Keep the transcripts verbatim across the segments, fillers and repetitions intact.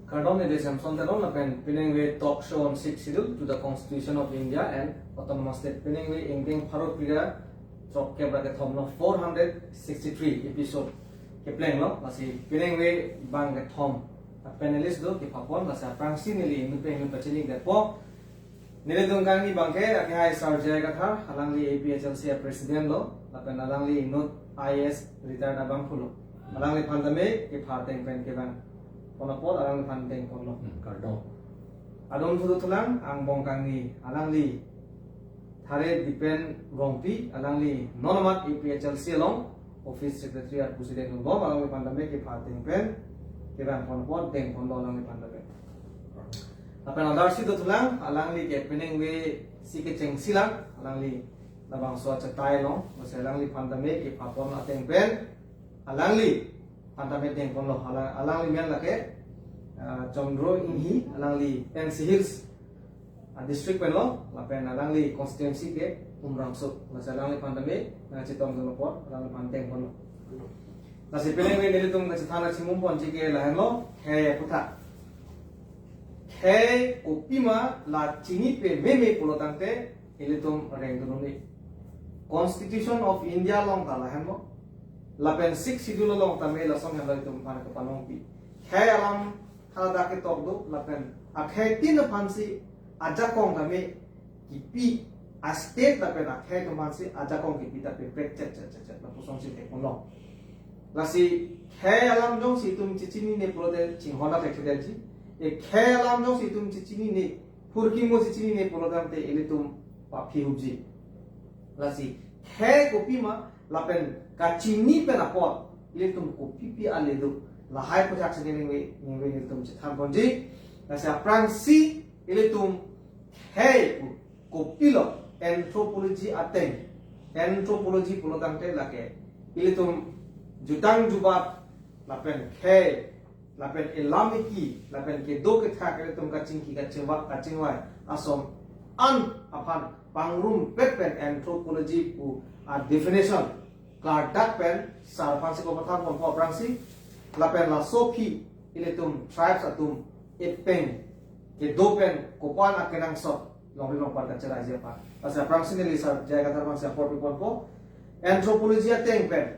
Kardom, neli Samson Teron lapen penang ave talk show on Sixth Schedule to the Constitution of India and Autonomous State. Penang ave ingdeng pharo phli ra throk kep ra kethom lo, four hundred sixty-three episode kepleng lo. Lasi penang ave bang kethom panelist do kepapon, lasi aphrangsi neli inut pen inut pachini detpo. Nelitum kangni abangke akehai Sir J I Kathar, alangli A P H L C a president lo, lapen alangli inut I A S retired abang pulo. Alangliphan tame kepha ateng pen kevang pon apot alangliphan dengpon lo. Hmm, kardom. Adon thu dothulang angbong kangni alangli Thare Dipen Rongpi, alangli non amat A P H L C along office secretary a president lo, alangliphan tame kepha ateng pen kevang pon apot dengpon lo alangliphan tame. Lapen adarsi dothulang, alangli ke penang ave si kechengsi lang, alangli labangso achetai along, lasi alangliphan tame kepha pon ateng pen alangliphan tame dengpon lo. Alang, alangli men lake, ah, Chandro Inghi, alangli N C Hills, ah, district pen lo, lapen alangli constituency ke Umrangso, lasi alangliphan tame nangchetongdun apot alangliphan dengpon lo. Lasi penang ave nelitum kachethan kachimum ponji ke lahenlo, khei aputhak. Khei kopima la chini pameme pulo tangte ilitum rengdun un-e. Constitution of India along ta lahenlo, lapen Sixth Schedule along tame lason henlo ilitum aphan kapanongpi. Khei alam haladak ketok do, lapen akheitin aphansi ajakong tame kipi, a state lapen akhei atum aphansi ajakong kipi ta peprek chet chet chet chet lapuson si theklong. Lasi khei alam jongsi itum chechinine pulote chinghon athekthedetji. E khei alam jongsi itum chechinine, phurkimo chechinine pulo tangte ilitum paphi hupji. Lasi khei kopima lapen kachini pen apot ilitum kopipi ale do, lahai aputhak si neli ningve, ningve nelitum chethan ponji. Lasi aphrangsi ilitum khei pu kopilo, anthropology ateng. Anthropology pulo tangte lake ilitum jutang jubat lapen khei lapen elam eki lapen kedo kethak ilitum kachingki kachingvai, kachingvai ason an aphan pangrumpet pen anthropology pu a definition klardak pen sir aphansi kopathang ponpo aphrangsi. Lapen laso aphi ilitum tribes atum epeng kedo pen kopan akenangsot longri longpat kacheraiji aphan. Lasi aphrangsi neli Sir J I Kathar aphansi apor piponpo. Anthropology ateng pen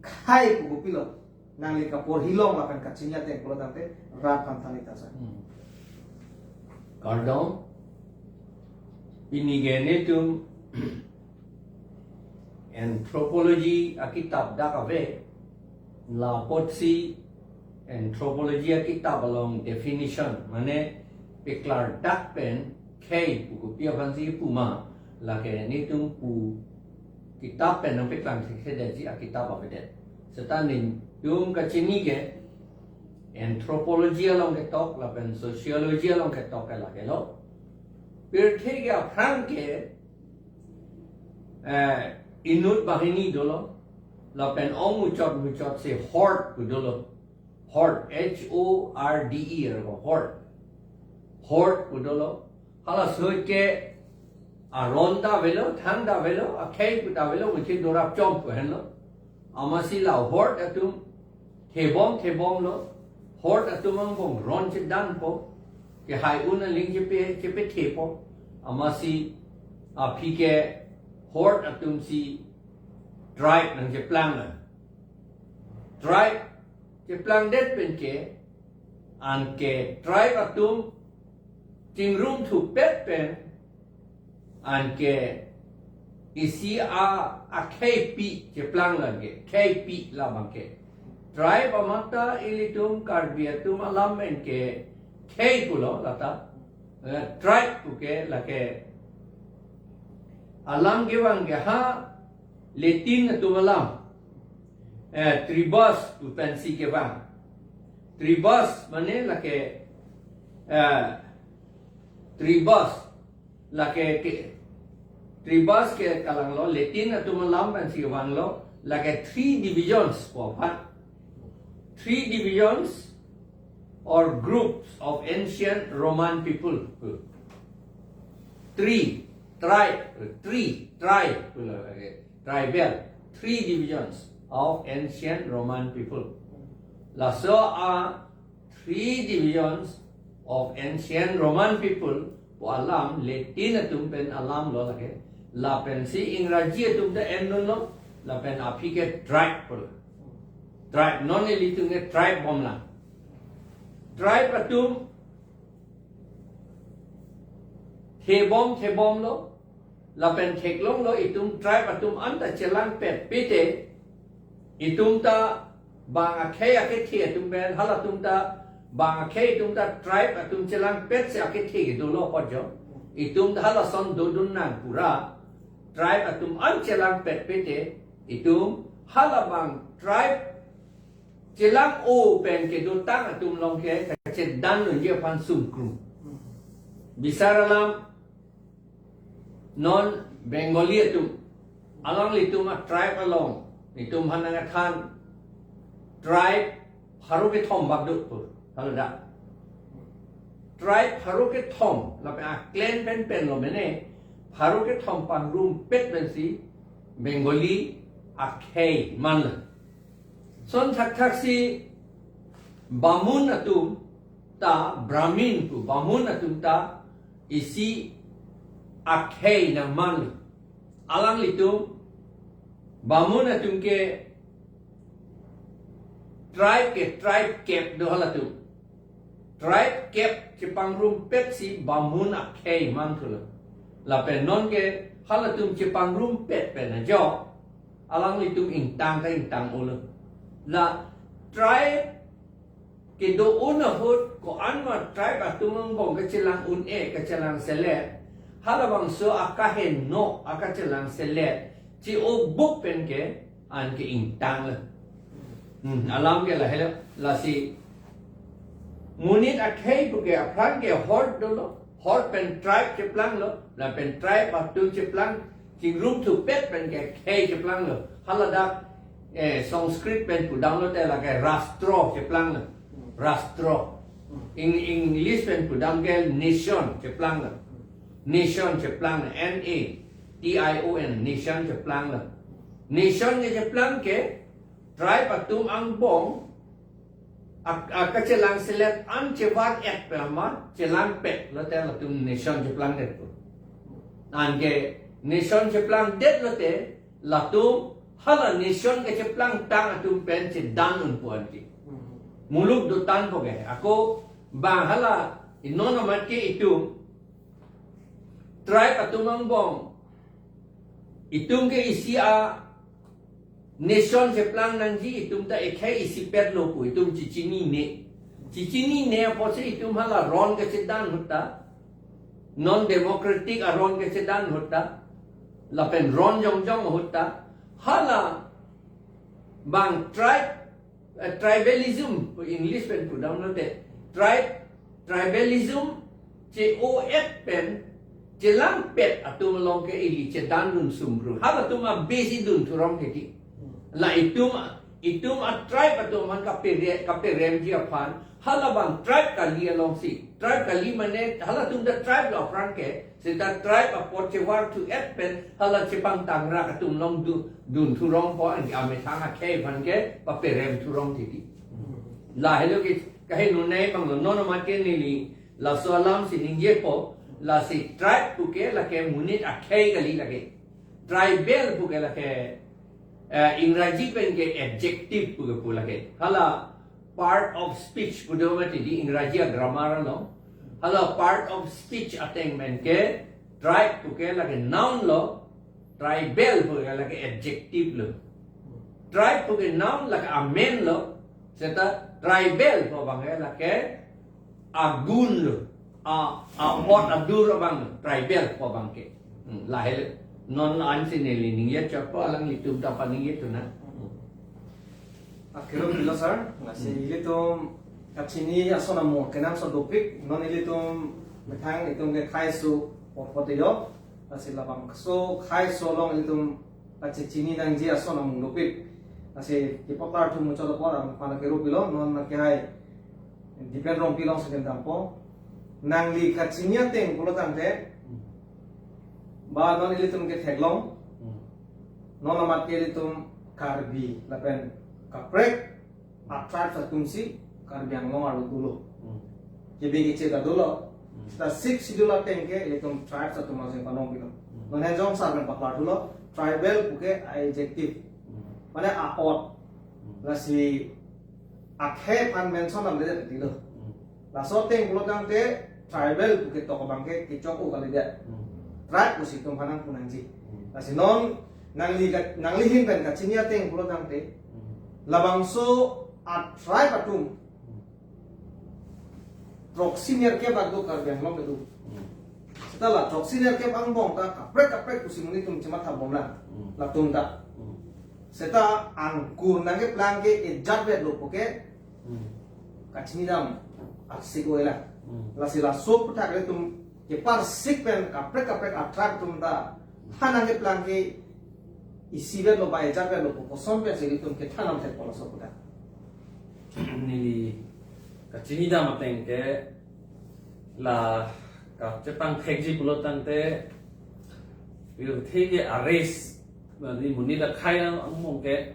khei pu kopilo, nangli kaporhi along lapen kachini ateng pulo tangte rat aphan than-ik tha sir. Hmm. Kardom. Pini ke nelitum anthropology akitap dak ave, la apotsi anthropology akitap along definition, mane peklardak pen khei pu kopi aphansi puma, lake nelitum pu kitap pen nangpeklang thekthedetji akitap avedet. Seta nelitum kachini ke anthropology along ketok lapen sociology along ketok ke lake lo. Pirthe ke aphrang ke, eh, inut banghini dolo, lapen ong muchot muchot si horde pu dolo. Horde, H O R D E, arko horde. Horde pu dolo. Halaso ke aron ta avelo, thang ta avelo, akhei pu ta avelo, muchot dorap chom pu henlo. Amatsi la horde atum thebom thebomlo, horde atum angbong ron chedanpo, kehai un aling chepe, chepethepo. Amatsi aphi ke horde atumsi tribe nangcheplang la. Tribe cheplangdet pen ke, anke tribe atum chingrum thupet pen, anke isi a, akheipi cheplang lake, kheipi labang ke. Tribe amat ta ilitum Karbi atum alam pen ke khei pulo lata. Eh, tribe pu ke lake alam kevang ke ha Latin atum alam, eh, tribus pu pensi kevang. Tribus mane lake, eh, tribus lake ke, tribus ke kalanglo, Latin atum alam pensi kevanglo, lake three divisions pu aphan. Three divisions or groups of ancient Roman people. Three, tribe, three, tribe, tribal, three divisions of ancient Roman people. Laso a three divisions of ancient Roman people pu alam Latin atum pen alam lo lake. Lapen si Ingraji atum ta en dunlo, lapen aphi ke tribe pulo. Tribe, non ilitum ke tribe bomlang. Tribe atum thebom thebomlo, lapen theklonglo itum tribe atum anta chelangpet pete, itum ta bang akhei akethe atum pen, halatum ta bang akhei atum ta tribe atum chelangpet si akethe kedolo apot jo. Itum ta halason dodun nang pura, tribe atum an chelangpet pete, itum hala bang tribe chelang-o pen kedotang atum along ke kachedan unji aphan sungkrung. Bisar alam non Bengali atum, alanglitum a tribe along, itum aphan nangkethan tribe pharo kethom bak do pu, halo da. Tribe pharo kethom, lapen a clan pen pen lo mene, pharo kethom pangrumpet pensi Bengali akhei manlo. Son thakthak si Bamun atum ta, Brahmin pu Bamun atum ta isi akhei nangmanlo. Alanglitum Bamun atum ke tribe ke tribe kep do halatum. Tribe kep chepangrumpet si Bamun akhei manthulo. Lapen non ke halatum chepangrumpet pen ajo alanglitum ingtang ta ingtang-olo. La tribe kedo-un ahut ko-an ma tribe atum angbong kachelang un-e, kachelang selet, halabangso akaheno akachelang selet che-o buk pen ke anke ingtanglo. Hmm, alam ke lahelo, lasi monit akhei pu ke aphrang ke hor dolo, hor pen tribe cheplanglo, lapen tribe atum cheplang, chingrumthupet pen ke khei cheplanglo. Haladak, eh, Sanskrit pen pudamlote lake rastro cheplanglo. Rastro. Eng-, English pen pudam ke nation cheplanglo. Nation cheplanglo. N A T I O N, nation cheplanglo. Nation ke cheplang ke tribe atum angbong ak-, akachelang selet an chevar-et pen ma chelangpet lote latum nation cheplangdet pu. Anke nation cheplangdet lote latum hala nation kacheplangtang atum pen chedan un pu anke. Muluk dotan po ke. Ako bang hala inon amat ke itum tribe atum angbong, itum ke isi a nation cheplang nangji, itum ta ekhei isipet lo pu itum chechinine. Chechinine apotsi itum hala ron kachedan ahut ta, non democratic aron kachedan ahut ta, lapen ron jongjong ahut ta, hala bang tribe, eh, tribalism, English pen pudamlote, tribe, tribalism che-o-et pen chelangpet atum along ke ili chedandun sungkrung. Halatum a base idun thurong ke ti. La itum, itum a tribe atum aphan kapere-, kaperemji aphan, halabang tribe kali alongsi. Tribe kali mane halatum ta tribe lo aphrang ke, seta tribe apot chevarthu-et pen hala chepangtangrak atum along du-, dun thurong po, anke amethang akhei aphan ke paperem thurong titi. Lahelo ke kaheno nei bang lo, non amat ke neli laso alam si ningjepo, lasi tribe pu ke lake monit akhei kali lake. Tribal pu ke lake, eh, Ingraji pen ke adjective pu ke pu lake. Hala part of speech pu do mati di Ingraji a grammar along. Hala part of speech ateng pen ke tribe pu ke lake noun lo, tribal pu ke lake adjective lo. Tribe pu ke noun lake amen lo, seta tribal pu abang ke lake agun lo, a, apot adur abang lo, tribal pu abang ke. Hmm, lahelo. Non ansi neli ningje chotpo, alanglitum ta paningje tuna. Akero pilo sir, lasi Hmm. ilitum kachini ason amung kenangsot dopik, non ilitum methang itum ke khaiso porpot yo, lasi labangso khaiso along ilitum kachechini nangji ason amung dopik. Lasi kepaklar thu muchot apor, alam aphan akero pilo, non nangkehai Dipen Rongpi alongsi kedampo. Nangli kachini ateng pulo tangte, ba non ilitum ke theklong, Hmm. non amat ke ilitum Karbi, lapen kaprek a tribes atum si Karbi Anglong arlo dolo. Hmm. Kebi keche ta dolo. Hmm. Seta Sixth Schedule ateng ke ilitum tribes atum asing panong pilo. Hmm. Non henjong sar pen paklar dolo, tribal puke adjective. Hmm. Mane a-ot. Hmm. Lasi akhei aphan mention namledet tilo. Hmm. Laso ateng pulo tangte tribal puke tok abang ke kechok-o kalidet. Hmm. Tribe pusi itum aphan nangpu nangji. Hmm. Lasi non nangli ka-, nanglihin pen kachini ateng pulo tangte. Hmm. Labangso a-tribe atum. Hmm. Throksi nerkep bak do Karbi Anglong kedo. Hmm. Seta la throksi nerkep angbong ta kaprek kaprek pusi monit atum chematha bomlang. Hmm. Latum ta. Hmm. Seta angkur nangkeplang ke ejat vet lo puke. Hmm. Kachini dam arsik oila. Hmm. Lasi laso aputhak ilitum keparsik pen kaprek kaprek a-tribe atum ta than nangkeplang ke isi vet lo ba ejat vet lo pu koson pensi ilitum kethan namthekpo laso aputhak. Neli kachini dam ateng ke la kachepangthekji pulo tangte pirthe ke a-race, mane monit akhei angbong ke,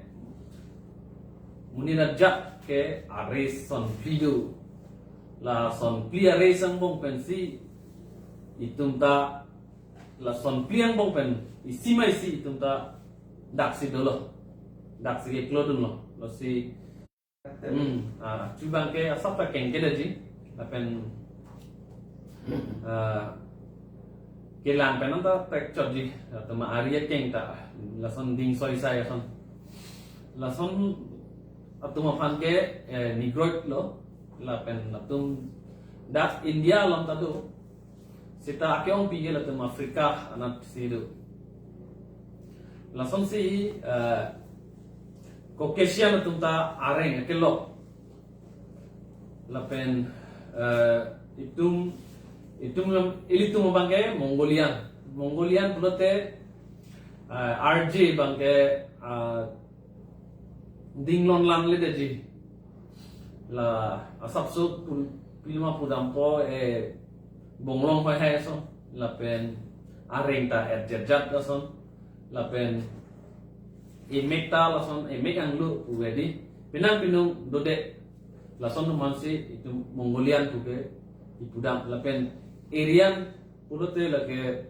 monit ajat ke a-race sonphli do. La sonphli a-race angbong pensi itum ta, la sonphli angbong pen isi ma isi itum ta daksi dolo. Daksi keklodunlo. Lasi Hmm, ah, chubang ke asap ta kengke daji, lapen, ah, kelang pen anta tek chotji, ah, tema ari akeng ta, lason ding soi sai ason. Lason atum aphan ke, eh, Negroid lo, lapen atum dak India along ta do, seta ake-ongpi ke latum Africa anat si do. Lasonsi, eh, Caucasian atum ta areng akelok. Lapen, eh, itum, itum lam, ilitum abang ke Mongolian. Mongolian pulote, eh, R J abang ke, eh, dinglon lang le daji. La asapso pul-, pilma pudampo, eh, bonglong hoi hai ason. Lapen areng ta etjetjat ason. Lapen emek ta lason emek anglu pu edi. Penang pinung dode. Lason anuman si itum Mongolian puke ipudam. Lapen Aryan pulote lake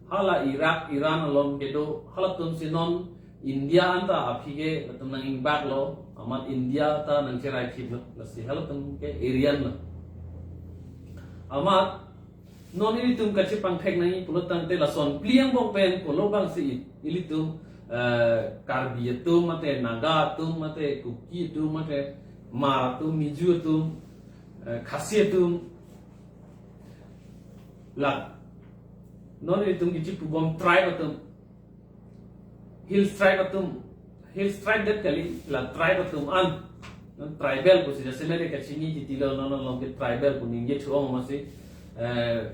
hala Iraq, Iran along kedo, halatum si non India anta aphi ke latum nang-ingbak lo, amat India ta nangcherai thip lo, lasi halatum ke Aryan lo. Amat non ilitum kachepangthek nangji pulo tangte lason phli angbong pen pulo abang si ilitum, eh, Karbi atum mate, Naga atum mate, Kuki atum mate, Hmar atum, Mizo atum, eh, Khasi atum, la non ilitum kachepubom tribe atum, hill tribe atum, hill tribe det kali, la tribe atum an, non tribal pusi jase mere kachini titilo, non along ke tribal pu ningje thu-ong masi, eh,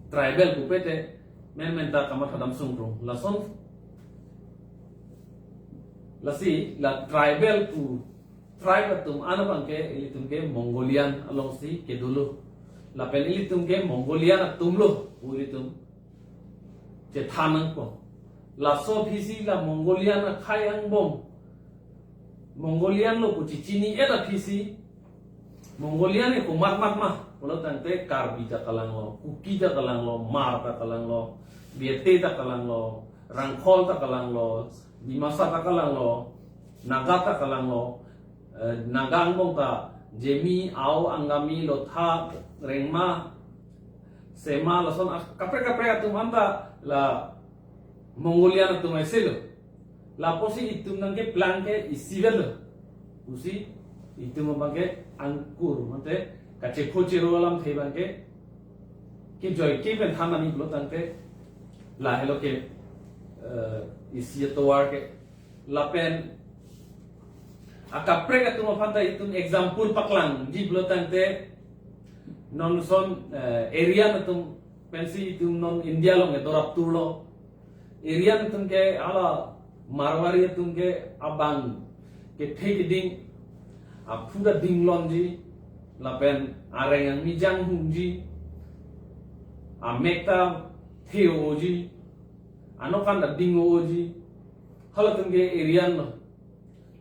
tribal pupe te menmen ta kamatha dam sungkrung. Lason, lasi la tribal pu tribe atum an abang ke ilitum ke Mongolian alongsi kedolo. Lapen ilitum ke Mongolian atum lo pu ilitum chethan nangpo. Laso aphi si la Mongolian akhei angbong, Mongolian lo pu chechini-et aphi si, Mongolian ke komat mat ma pulo tangte Karbi ta kalanglo, Kuki ta kalanglo, Hmar ta kalanglo, Biate ta kalanglo, Rangkhol ta kalanglo, Dimasa ta kalanglo, Naga ta kalanglo, eh, Naga angbong ta Zeme, Ao, Angami, Lotha, Rengma, Sema, lason a-, kaprek kaprek atum anta la Mongolian atum aisi lo. Lapusi itum nangkeplang ke isi vet lo pusi itum abang ke angkur mate kachepho chero alamthe abang ke kejoi ke pen than nangji pulo tangte lahelo ke, eh, isi atovar ke. Lapen akaprek atum aphan ta itum example paklangji pulo tangte non son, eh, Aryan atum pensi itum non India along dorap turlo. Aryan atum ke hala Marwari atum ke abang kethe keding, aphu ta dinglonji, lapen areng angmi janghumji, amek ta the-oji, anokan ta ding-oji, halatum ke Aryan lo.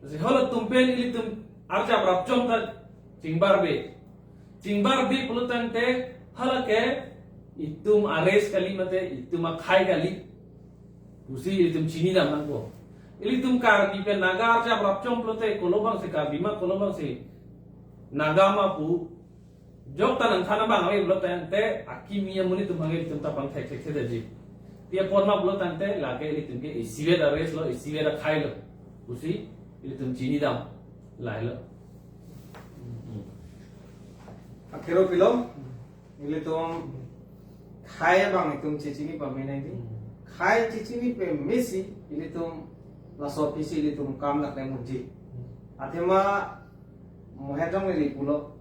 Lasi halatum pen ilitum arjap rapchom ta Chingbarbe. Chingbarbe pulo tangte hala ke itum a-race kali mate itum akhei kali pusi ilitum chinidam nangpo. Ilitum Karbi pen Naga arjap rapchong pulote kolo abangsi Karbi ma, kolo abangsi Naga ma pu jok ta nangthan abang ave pulo tangte akimi amonit atum abang ilitum ta pangthek thekthedetji. Pi apot ma pulo tangte lake ilitum ke isivet a-race lo, isivet akhei lo pusi ilitum chinidam lahelo. Akhero pilo, ilitum khei abang itum chechini pame nangji. Khei chechini pamesi ilitum laso apisi ilitum kam laklem unji. Athema mohejong neli pulo,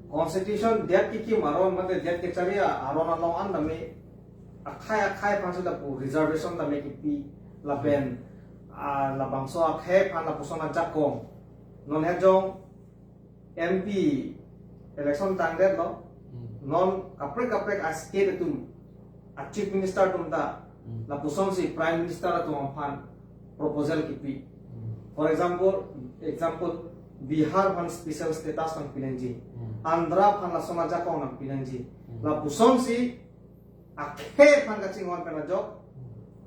constitution det kekim aron mate det kechari aron along an tame akhei akhei aphansi lapu reservation tame kipi lapen, ah, labangso akhei aphan lapuson ajakong. Non hejong M P election tangdetlo. Hmm. Non kaprek kaprek a-state atum a-chief minister atum ta, hmm, lapusonsi prime minister atum aphan proposal kipi. Hmm. For example, example, Bihar aphan special status nangpi nangji. Hmm. Andhra aphan lason ajakong nangpi nangji. Hmm. Lapusonsi akhei aphan kachinghon pen ajok,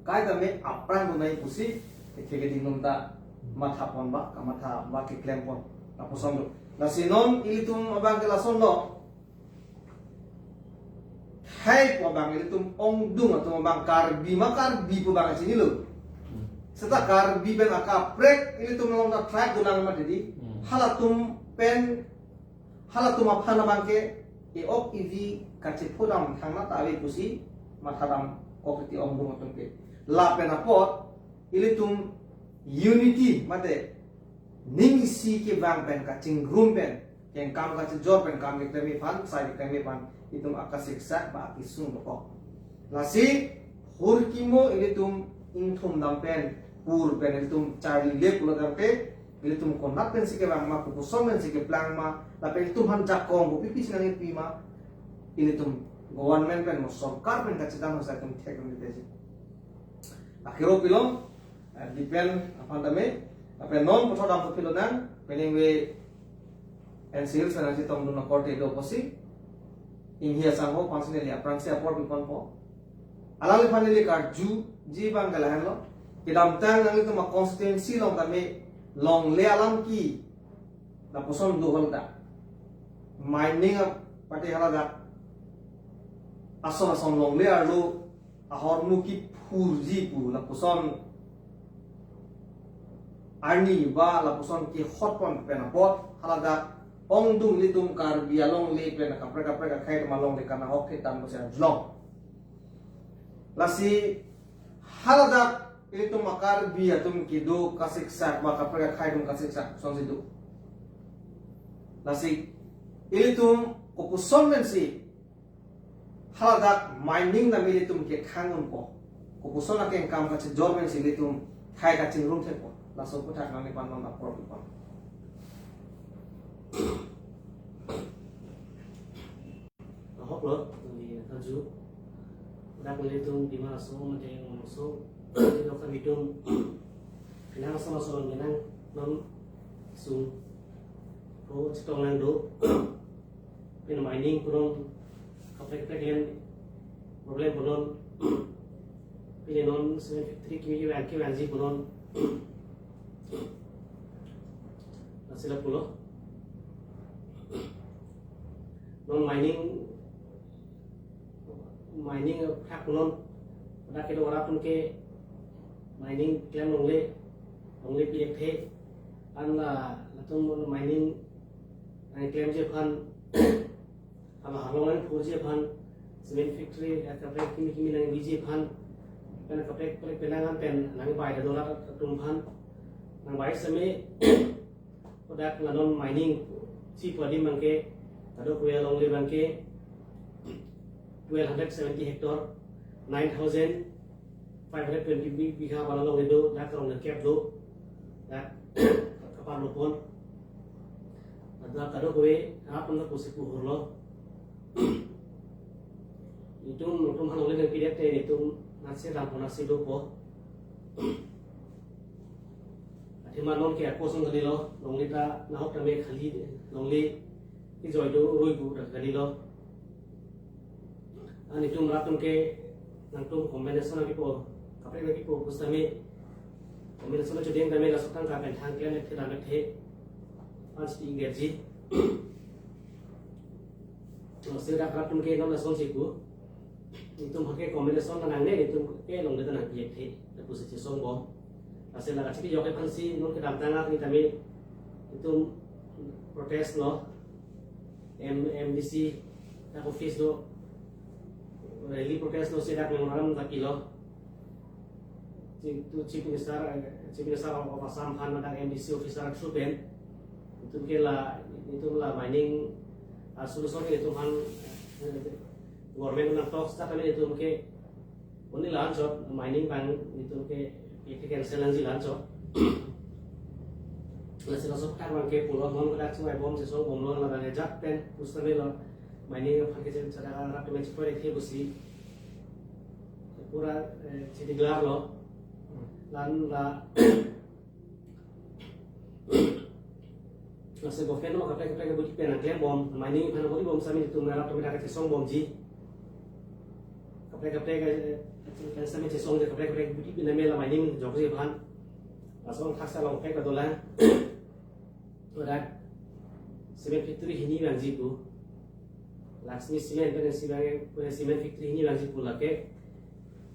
kai tame aphrang dunai pusi, kethe keding atum ta mathapon ba, kamatha ba keklempon, lapuson do. Lasi non ilitum abang ke lason lo, khei pu abang ilitum ongdung atum abang Karbi ma Karbi pu abang chinilo. Seta Karbi pen akaprek ilitum along ta tribe dolang ma didi. Hmm. Halatum pen, halatum aphan abang ke e-ok evi kachephodam thangnat ave pusi mathadam kok iti ongdung atum ke. Lapen apot ilitum unity mate ning isi kevang pen kachingrum pen kengkam kachijor pen kam keklem aphan, sai keklem aphan itum akasiksak ba akisung dokok. Lasi hurkimo ilitum ingthum dam pen, pur pen ilitum charlile pulo tangte, ilitum konat pensi kevang ma, kopuson pensi keplang ma, lapen ilitum aphan jakong kopi pisi nangkipi ma, ilitum government pen mo sorkar pen kachedam hasa itum thek nangji. Akhero pilo, eh, depend aphan tame, lapen non puthot dam kopilo nang, peningve N C L senang si tongdun akorte do pusi, Inghi asangho aphansi neli aphrangsi apor piponpo. Alangliphan neli karjuji abang ke lahenlo. Kedamtang nanglitum a-constituency along tame longle alam ke lapuson do hol ta. Mining a-, pati haladak ason ason longle arlo ahormu kiphurji pu lapuson arni ba lapuson kehotpon pen apot haladak ongdung ilitum Karbi alongle pen kaprek kaprek akhei atum alongle kanahok thekdam pusi arjulong. Lasi haladak ilitum a-Karbi atum kedo kasiksak ba kaprek akhei atum kasiksak sonsi do. Lasi ilitum kopuson pensi haladak mining tame ilitum kekhang unpo. Kopuson akengkam kachijor pensi ilitum khei kachingrum thekpo. Laso aphuthak nangliphan non apor pipon. Ahok lo, neli thanju. Dak nelitum Dima Hasao mate Mongso, dak kamitum kenang sama solon kenang non sung pro chetong nang do. Pen mining pu non kaprek kaprek len problem pu non. Pen non seven fifty three kimi kimi kimi anji pu non. Lasi lapulo. Non mining, mining aphak pu non. Dak kedo ora pun ke mining klem longle, longle pi thekthe. An la latum non mining nangklemji aphan, hala halong nangphurji aphan, cement factory, ya kaprek kimi kimi nangbiji aphan, pen kaprek kaprek penang an pen nangbai da dolat atum aphan, nangbai seme, kodak la non mining si pu adim abang ke, kadokave alongle abang ke, twelve hundred seventy hectare, nine thousand five hundred twenty bi-, bigha pu alongle do, dak rong le kep do, dak kapar lopon. Dak kadokave, apun la pusi pu hurlo. Itum, itum aphan longle nangpi thekthe itum natsi ram pon natsi dopo. Athema non ke ako song tadi lo, longle ta nahok tame khali, longle Kejoi do rui pu dak kali lo. An itum rat atum ke nangtum compensation nangpipo, kaprek nangpipo pusitame compensation chedeng tame laso tangka pen thang klem thekthe dam thekthe. An si gerji. Lasi dak rat atum ke non lasonsi pu. Itum aphan ke compensation nangne, itum ke longle ta nangpi thekthe, lapusi chesong bom. Lasi la kachipajok aphansi non kedamtang arni tame itum protest lo, M, MDC dak office do, rally protest lo, si dak memorandum ta pilo. Chief, to Chief Minister, eh, Chief Minister of, of Assam aphan, dak MDC officer through pen. Itum ke la, itum la mining, ah, solution ke itum aphan, eh, government nang talks ta kami itum ke, only la-anchot, mining abang itum ke, ke, ke cancel nangji la-anchot. Lasi laso athak abang ke pulo, non dak chingvai bom, chesong bomlo, la dak ajat pen, pusitame lo, mining aphan ke chada rak pen chipore ke pusi. Pura, eh, chidiklar lo. Lan la, lasi government ma kaprek kaprek budi pen nangklem bom, mining aphan budi bom sitame itum rat atum dak chesong bomji. Kaprek kaprek, eh, sitame chesongji, kaprek kaprek budi pen mela mining jokji aphan. Laso thaksa long pek adola. Dak cement factory hini vangji pu. Laxmi Cement pen si vang, pen cement factory hini vangji pu lake.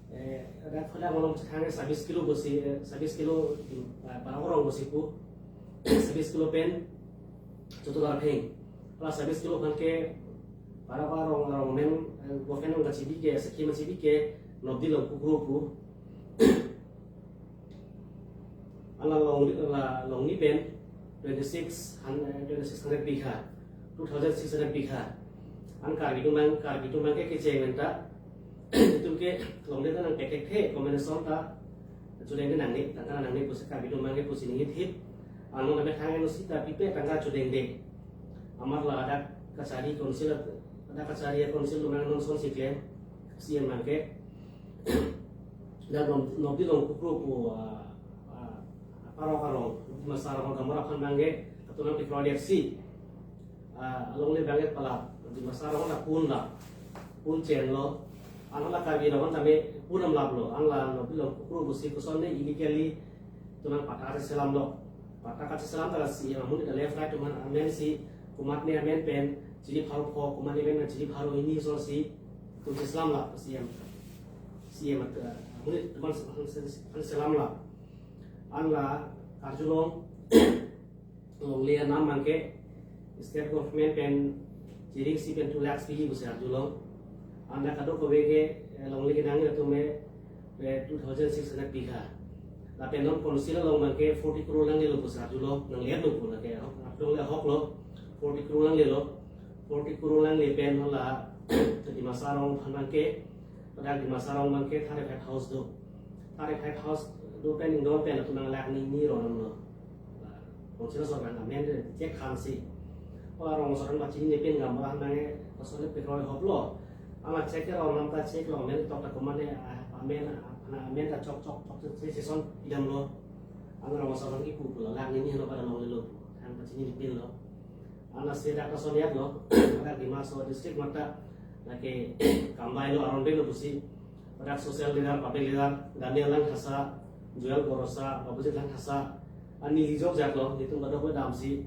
Eh, dak phola malom chethang sabis kilo pusi, eh, sabis kilo, eh, para orang pusi pu. Sabis kilo pen, choto dar pheng. Pala sabis kilo aphan ke, para para orang, orang men, eh, government nangkachibi ke, scheme chibi ke, nobdi long kukro pu. An la long, la longni pen twenty six hun-, eh, twenty six hundred bigha, two thousand six hundred bigha. An Karbi atum abang, Karbi atum abang ke kecheng anta, itum ke longle ta nangpi thekthe, compensation ta chedeng nangne, tangka nangne pusi Karbi atum abang ke pusi ningit hip. Ano tame thang eno sita pipe tangka chedengde. Amar la dak kachari council, dak kachari council atum abang non sonsi klem, CM abang ke. Dak nom, nobdi long kukro pu, ah, ah, parok arong, Dimasa arong gamor aphan abang ke, atum nangpi project si. Ah, longle abang ke palap, Dimasa arong la pun la, pun chenlo. An la Karbi arong tame pun damlaplo, an la nobdi long kukro pusi kosonne illegally atum nang patta kacheselamlo. Patta kacheselam ta la CM amonit ta left right atum amen si, komatne amen pen chini pharo pho, komatne amen pen chini pharo hini so si, itum cheselam la CM. CM at, amonit atum aphan selam la. An la karjulong, longle anam abang ke state government pen chiring si pen two lakhs piji pusi karjulong. An dak kadokave ke, eh, longle kenangji atum ke, eh, two thousand six hundred bigha. Lapen non council along abang ke forty crore nanglelo pusi karjulong, nanglelo pu lake, ahok, ahok longle ahoklo, forty crore nanglelo, forty crore nangle pen hala, Dimasa arong aphan abang ke, pada Dimasa arong abang ke thirty-five house do. Thirty-five house do pen ingdon pen atum nang lakh hini hini ron damlo. Council sorkar amen check thansi. Hala rong sorkar pachinine pen gamra nang e, kosonle pekroi hoplo. An la check ke ron nam ta check lo, amen tok ta komatne, ah, amen, ah, amen ta chok chok chok chok si chesong pidamlo. An rong sorkar kipu pu la, lakh hini hini lo pada longlelo pu. An pachinine pen lo. An lasi dak ta soniat lo, dak Dima Hasao district mata, lake kambai lo, aron belo pusi. Dak social leader, public leader, Daniel Langthasa, Joel Borosa, Babujit Langthasa, an neli jokjak lo, nelitum kadokave damsi,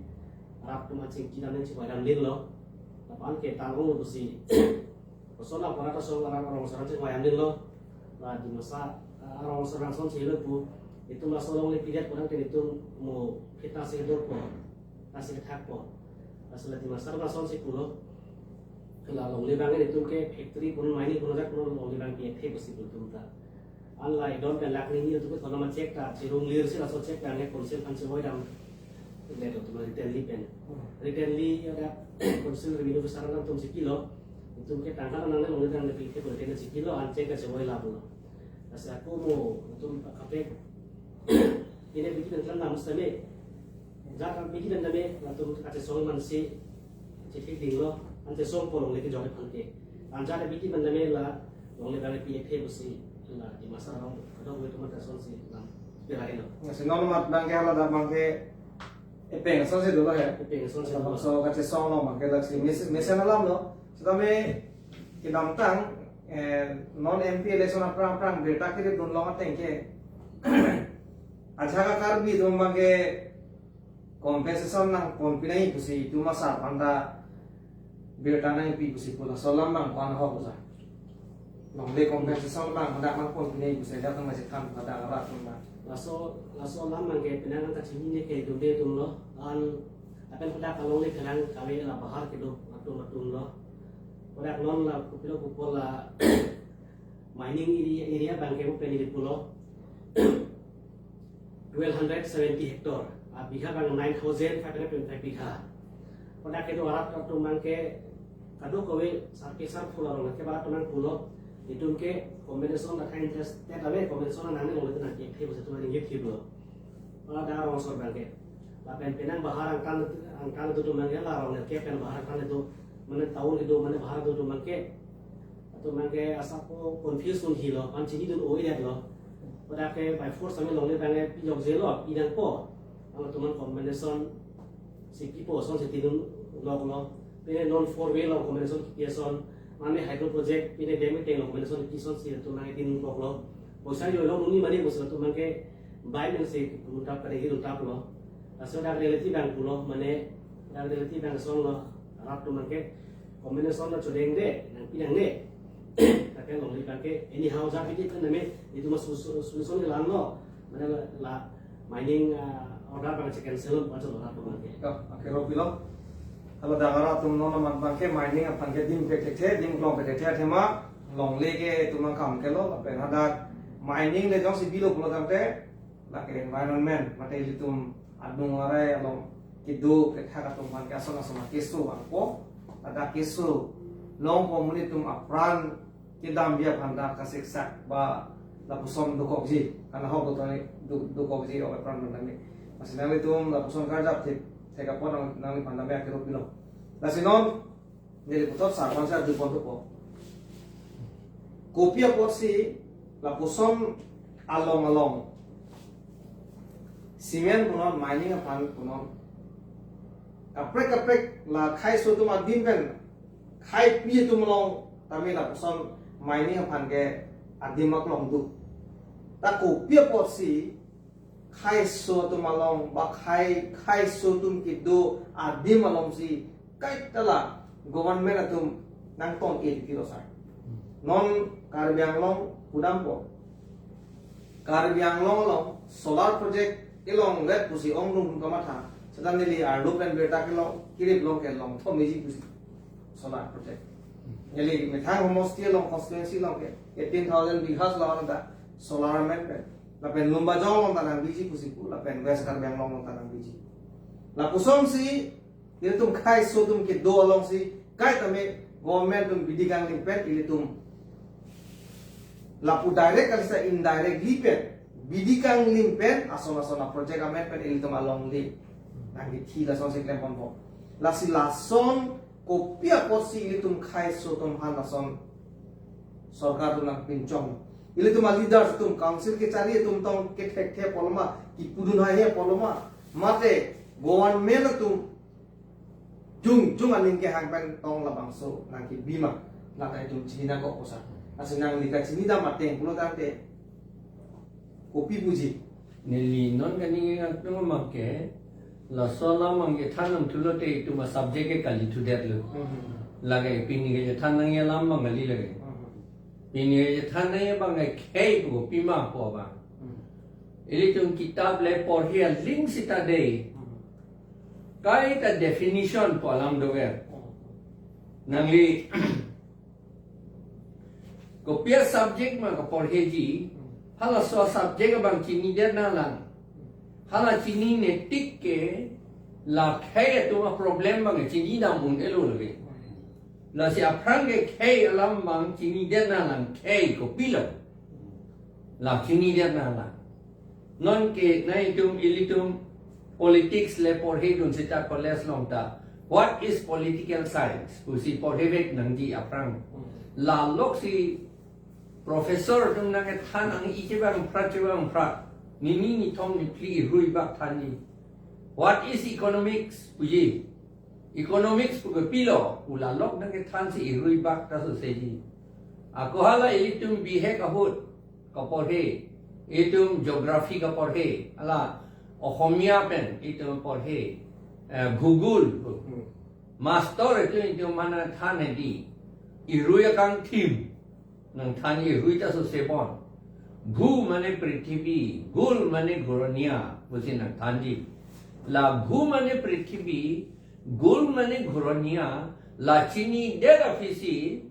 rat atum achingki dam nangchingvai dam lin lo. Lapen ke tang rong lo pusi. Koson apor ta song rat rong sorkar chingvai dam lin lo. La Dimasa, ah, rong sorkar sonsi lo pu. Itum laso longle pidet kurang ke itum mo kita si dor po, ta si thak po. Asal Dimasa lason si pulo. La longle abang itum ke factory pun mining pun ajat pun longle abang pi thekthe pusi pu itum ta. An la ingdon pen lakh hini hini atum ke konat ma check ta, chirung lir si laso check ta nge council aphan chevoi dam. Ledo atum written li pen. Hmm. Written li ya dak council revenue officer nangtum si pilo. Itum ke tangka nangne longle abang pi thekthe pu written si pilo, an check ta chevoi lap lo. Lasi ako mo itum kaprek. Ini bidi pen klemdam sitame. Jat bidi pen tame latum kachesong mansi chethek dinglo, an chesong po longle kejok aphan ke. An jat bidi pen tame la longle abang pi thekthe pusi la Dimasa arong kadokave atum ta sonsi lam pira helo. Ya, si non mat abang ke hala dak abang ke Epeng asonsi dolo he. Epeng asonsi dolo. So kachesong lo mangke laksi mes-, mesen alam lo. Setame kedamtang, eh, non M P election aphrang aphrang birta kedip dunlong ateng ke. Ajahak a-Karbi atum mangke compensation nangponpi nangji pusi itum asar aphanta birta nangpi pusi pu laso alam nangpan ho pusa. Longle compensation abang hadak nangponpi nangji pusi hadak nangmasi than pada arat atum abang. Laso, laso alam abangke penang kachinine ke dunde atum lo. An apen hadak alongle kelang kave la bahar kedo atum atum lo. Hadak non la kopilo kopo la mining area, area abangke pen ili pulo. Twelve hundred seventy hectare. A bigha abang nine thousand five hundred twenty-five bigha. Hadak kedo arat atum abangke kadokave sarpi sarpo arong ke barat atum abang pulo. Itum ke compensation ta interested ave, compensation nangne longle nangkephe pusi itum ningje thiplo. Pada rong sor abangke. Lapen penang bahar angkang angkang atum abangke la rong ke pen bahar angkang atum mane town kedo mane bahar atum abangke. Atum abangke asap confuse dunhilo, an chinidun o-edetlo. Pada ke by force ami longle abangke pijokjelo, pinangpo. An atum an compensation si kipo asonsi tidunloklo. Pen non four way along compensation kipi ason. Mane hydro project, pen dam ateng along compensation kipi asonsi atum abangke tidunloklo. Poisa joilo nuni mane poisa atum abangke bai nangsi kudun tap kare hidun taplo. Laso dak reality abang pulo, mane dak reality abang asonlo, arat atum abangke compensation lo chodengde, nangpi nangne. Tapi longle abangke anyhow ja piti kan name itum mas su-, su-, solution kelang lo. Mane la, la mining, ah, order abang si cancel lo, baca lo arat atum abangke. Ya, akhir pilo. Kalau dak arat atum non amat abangke mining aphan ke adim ke thethe, adim klong ke thethe athema longle ke itum akam ke lo, lapen hadak mining le jongsi bilo pulo tangte, lake environment, mate ilitum adung arai along kedo kethak atum aphan ke ason ason keso vangpo, pada keso longpo amonit atum apran kedam biap aphan ta kasiksak ba lapuson dokokji, karna ahok do tani do-, dokokji ok apran aphan tani. Lasi nanglitum lapuson karjap thek, thek apot nang, nangliphan tame akhir pilo. Lasi non neli puthot sarpon sa dupon dopo. Kopi apotsi lapuson along along cement punon, mining aphan punon. Kaprek kaprek la khei so atum adim pen, kheipi atum along tame lapuson mining aphan ke adim aklong do. Ta kopi apotsi khei so atum along, ba khei, khei so atum kedo adim alongsi kaita la government atum nangton-e tiki lo sai. Non Karbi Anglong pudampo. Karbi Anglong along solar project kelonglet pusi ongdung kamatha. Seta neli arlo pen birta kelong, kirip long ke longthomeji pusi solar project. Neli methang homosti along constituency along ke eighteen thousand bighas along ta solar amen pen. Lapen Lumbajong along ta nangbiji pusi pu, lapen West Karbi Anglong along ta nangbiji. Lapusonsi ilitum khei so atum kedo alongsi kaita me government atum bidi kanglim pen ilitum lapu direct kalisa indirectly pen bidi kanglim pen ason ason a-project amen pen ilitum alongle nangkethi lasonsi klemponpo. Lasi lason kopi apotsi ilitum khei so atum aphan lason sorkar atum nangpinchong. Ilitum a-leaders atum, council kechari atum tong kethekthe apotlo ma, kipudun haihe apotlo ma, mate government atum jongjong aning kehang pen tong labangso nangkebi ma, lata itum chini nangkok kosa. Lasi nangli kachinidam ateng pulo tangte kopi puji. Neli non kaningje nangtum abangke, laso alam abangke than nangthulo te itum a-subject ke kali thudetlo. Mhm. Lake pini kachethan nangji alam abang kali lake. Mhm. Pini kachethan nangji abangke khei pu pima pu abang. Mhm. Ilitum kitap le porhi aling sita dei. Mhm. Kaita definition pu alam dover. Mhm. Nangli kopi a-subject ma kaporheji, halaso a-subject abang chinidet nanglang. Hala chinine tik ke la khei atum a-problem abang chinidam un-elo lake. Lasi aphrang ke khei alam abang chinidet nanglang, khei kopilo. La chinidet nanglang. Non ke nangtum ilitum politics le porhedun seta college along ta, what is political science pusi porhevek nangji aphrang. Hmm. Laloksi professor atum nangkethan nangji chevang phra chevang phra, nini nithom niphli irui bak thanji. What is economics? Puji. Economics pu ke pilo, pu la lok nangkethan si irui bak ta so seji. Ako hala ilitum bihek ahut kaporhe, itum geography kaporhe, hala Ohomia pen itum porhe, eh, Bhugol. Hmm. Master itum itum mana than hedi. Irui akangthim nangthan, irui ta so sebon. Bhu mane prithibi, gol mane goronia, pusi nangthanji. La bhu mane prithibi, gol mane goronia, la chinidet aphisi,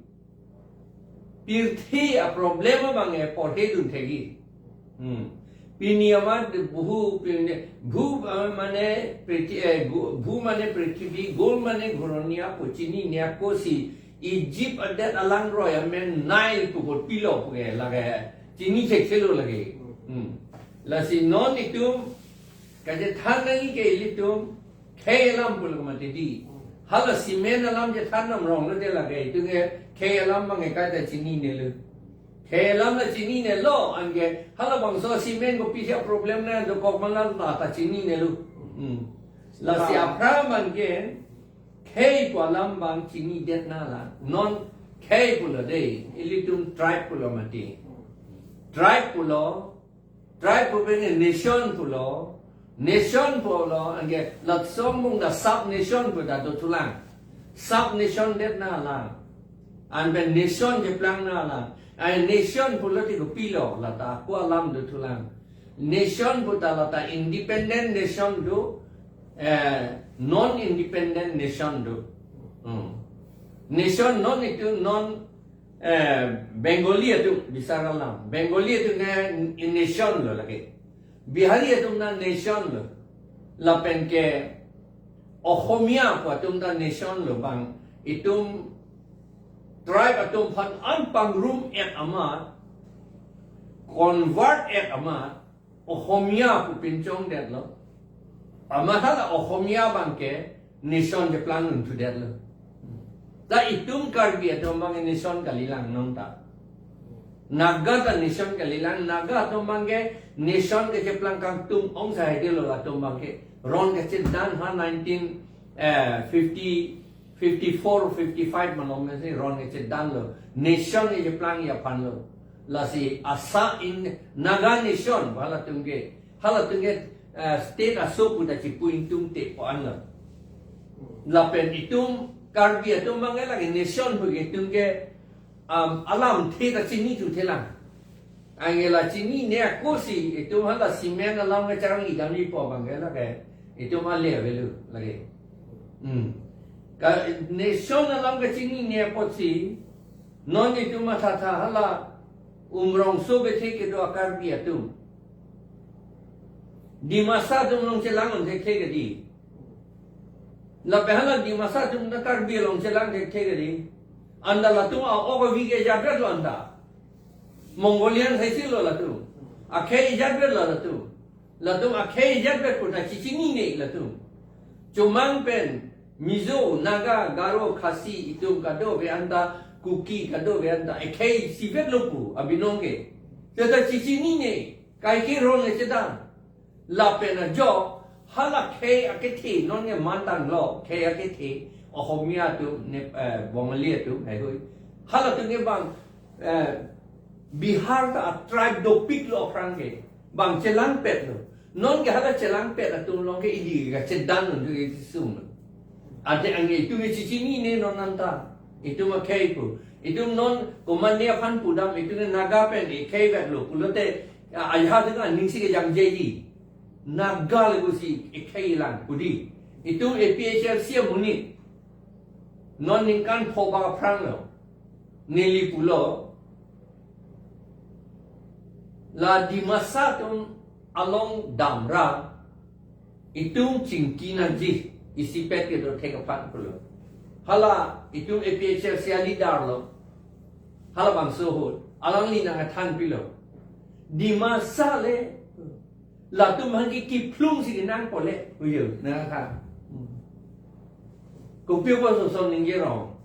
pirthe a-problem abang e porhedun thekji. Hmm. Pini amat bhu, pini, bhu, eh, mane prithi-, eh, gu-, bhu mane prithibi, gol mane goronia pu chinine akosi Egypt adet alangroi amen Nile pu kotpilo pu ke lake chini chekchelo lake. Hmm. Lasi non itum kachethan nangji ke ilitum khei alam pulo mati di. Hala cement alam chethan nam rong lo de lake, itum ke khei alam abang e kaita chininelo. Khei alam la chininelo, anke halabangso cement kopisi a-problem nangdokok ma la ta chininelo. Hmm. Lasi aphrang abang ke khei pu alam abang chinidet nanglang. Non khei pulo de, ilitum tribe pulo mati. Tribe pulo, tribe pu pen nation pulo, nation pulo, anke lason abang ta sub nation pu ta dothulang. Sub nation det nanglang. Anpen nation cheplang nanglang. Ai nation pulo ti kopilo, la ta ako alam dothulang. Nation pu ta la ta independent nation do, eh, non independent nation do. Hmm. Nation non itum non, eh, Bengali atum bisar alam. Bengali atum ne nation lo lake. Bihari atum ta nation lo. Lapen ke Ohomia pu atum ta nation lo bang. Itum tribe atum aphan an pangrum-et amat, convert-et amat, Ohomia pu pinchongdetlo. Amat hala Ohomia abang ke nation cheplang unthudetlo. Ta itum Karbi atum abang ke nation kalilang non ta. Naga ta nation kalilang, Naga atum abang ke nation kecheplang kangtung ong sahai delo latum abang ke. Ron kachedan ha nineteen, eh, fifty, fifty-four, fifty-five malom si ron kachedanlo. Nation kecheplang aphanlo. Lasi asa in Naga nation halatum ke, halatum ke, eh, state aso pu ta chipu ingtungte pu anlo. Lapen itum Karbi atum abang ke lake nation pu ke itum ke, um, alamthe ta chini thuthelang. Anke la chinine akosi itum hala cement alam kacharang idam ni po abang ke lake itum ale avelo lake. Hmm. Ka nation alam kachinine apotsi non itum mathatha hala Umrongso bethe kedo a-Karbi atum Dimasa atum along chelang un thekthe kedi. Lapen hala Dimasa atum ta Karbi along chelang thekthe kedi. Anta latum a-ok avi ke jatvetlo anta. Mongolian saisilo latum. Akhei jatvetlo latum. Latum akhei jatvet pu ta chichinine latum. Chomang pen Mizo, Naga, Garo, Khasi, itum kadokave anta, Kuki kadokave anta, akhei isivetlo pu abinong ke. Seta chichinine, kaike ron le chedan. Lapen ajok, hala khei akethe, non ke mandanglo, khei akethe, Ohomia atum, ne, eh, Bongali atum, haihui. Halatum ke bang, eh, Bihar ta a-tribe dopiklo aphrang ke. Bang chelangpetlo. Non ke hala chelangpet atum along ke ili kachedan un ke chisung. Ante anke itum ke chichinine non anta. Itum akhei pu. Itum non komatne aphan pudam itum ke Naga pen ikhei vetlo pulote, a, ajahak atum aning si kejangjeji. Naga le pusi ikhei lang pu di. Itum A P H L C amonit. Non ningkan pho bak aphranglo. Neli pulo. La Dimasa atum along damra itum chingki nangji, isipet kedo thek aphan pulo. Hala itum A P H L C a-leader lo. Halabangso ahut alangli nangkethan pilo. Dimasa le latum aphan ke kiphlung si kenang pole. Uyo, nangkethan. Kopi apotson ningje rong.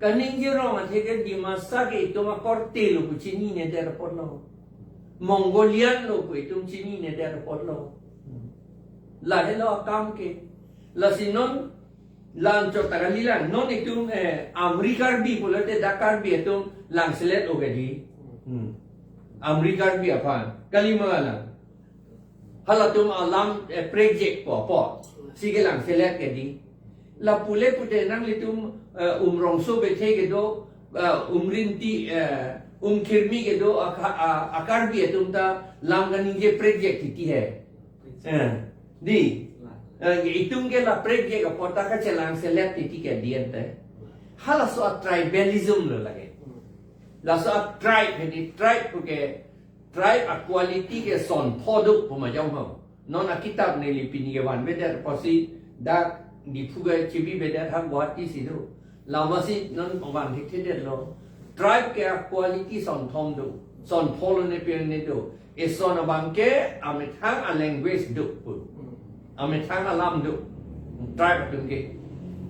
Kaningje rong athe ke Dimasa ke itum akorte lo pu chininedet apotlo. Mongolian lo pu itum chininedet apotlo. Lahelo akam ke. Lasi non la-anchot ta kalilang. Non itum, eh, Amri Karbi pulote dak Karbi atum langselet o kedi. Hmm. Amri Karbi aphan. Kali ma la. Halatum alam, eh, project po po. Si kelangselet kedi. Lapu le pute nanglitum, eh, Umrongso Bethe kedo, eh, Umrinti, eh, Umkhirmi kedo, aka-, a-, a-Karbi atum ta lam kaningje project titi he. Eh, di. Eh, itum ke la project apot ta kachelangselet titi ke di ante. Halaso a-tribalism lo lake. Laso a-tribe, hedi tribe puke, tribe a-quality ke son pho do pu ma jong ho. Non akitap neli pini kevanvedet apotsi dak Diphu ke chibivedet ha Guwahati si do. Lamasi non vanthekthedetlo. Tribe ke a-quality son thom do. Son pho lo ne pen ne do. Eson abang ke amethang a-language do pu. Amethang alam do. Tribe atum ke.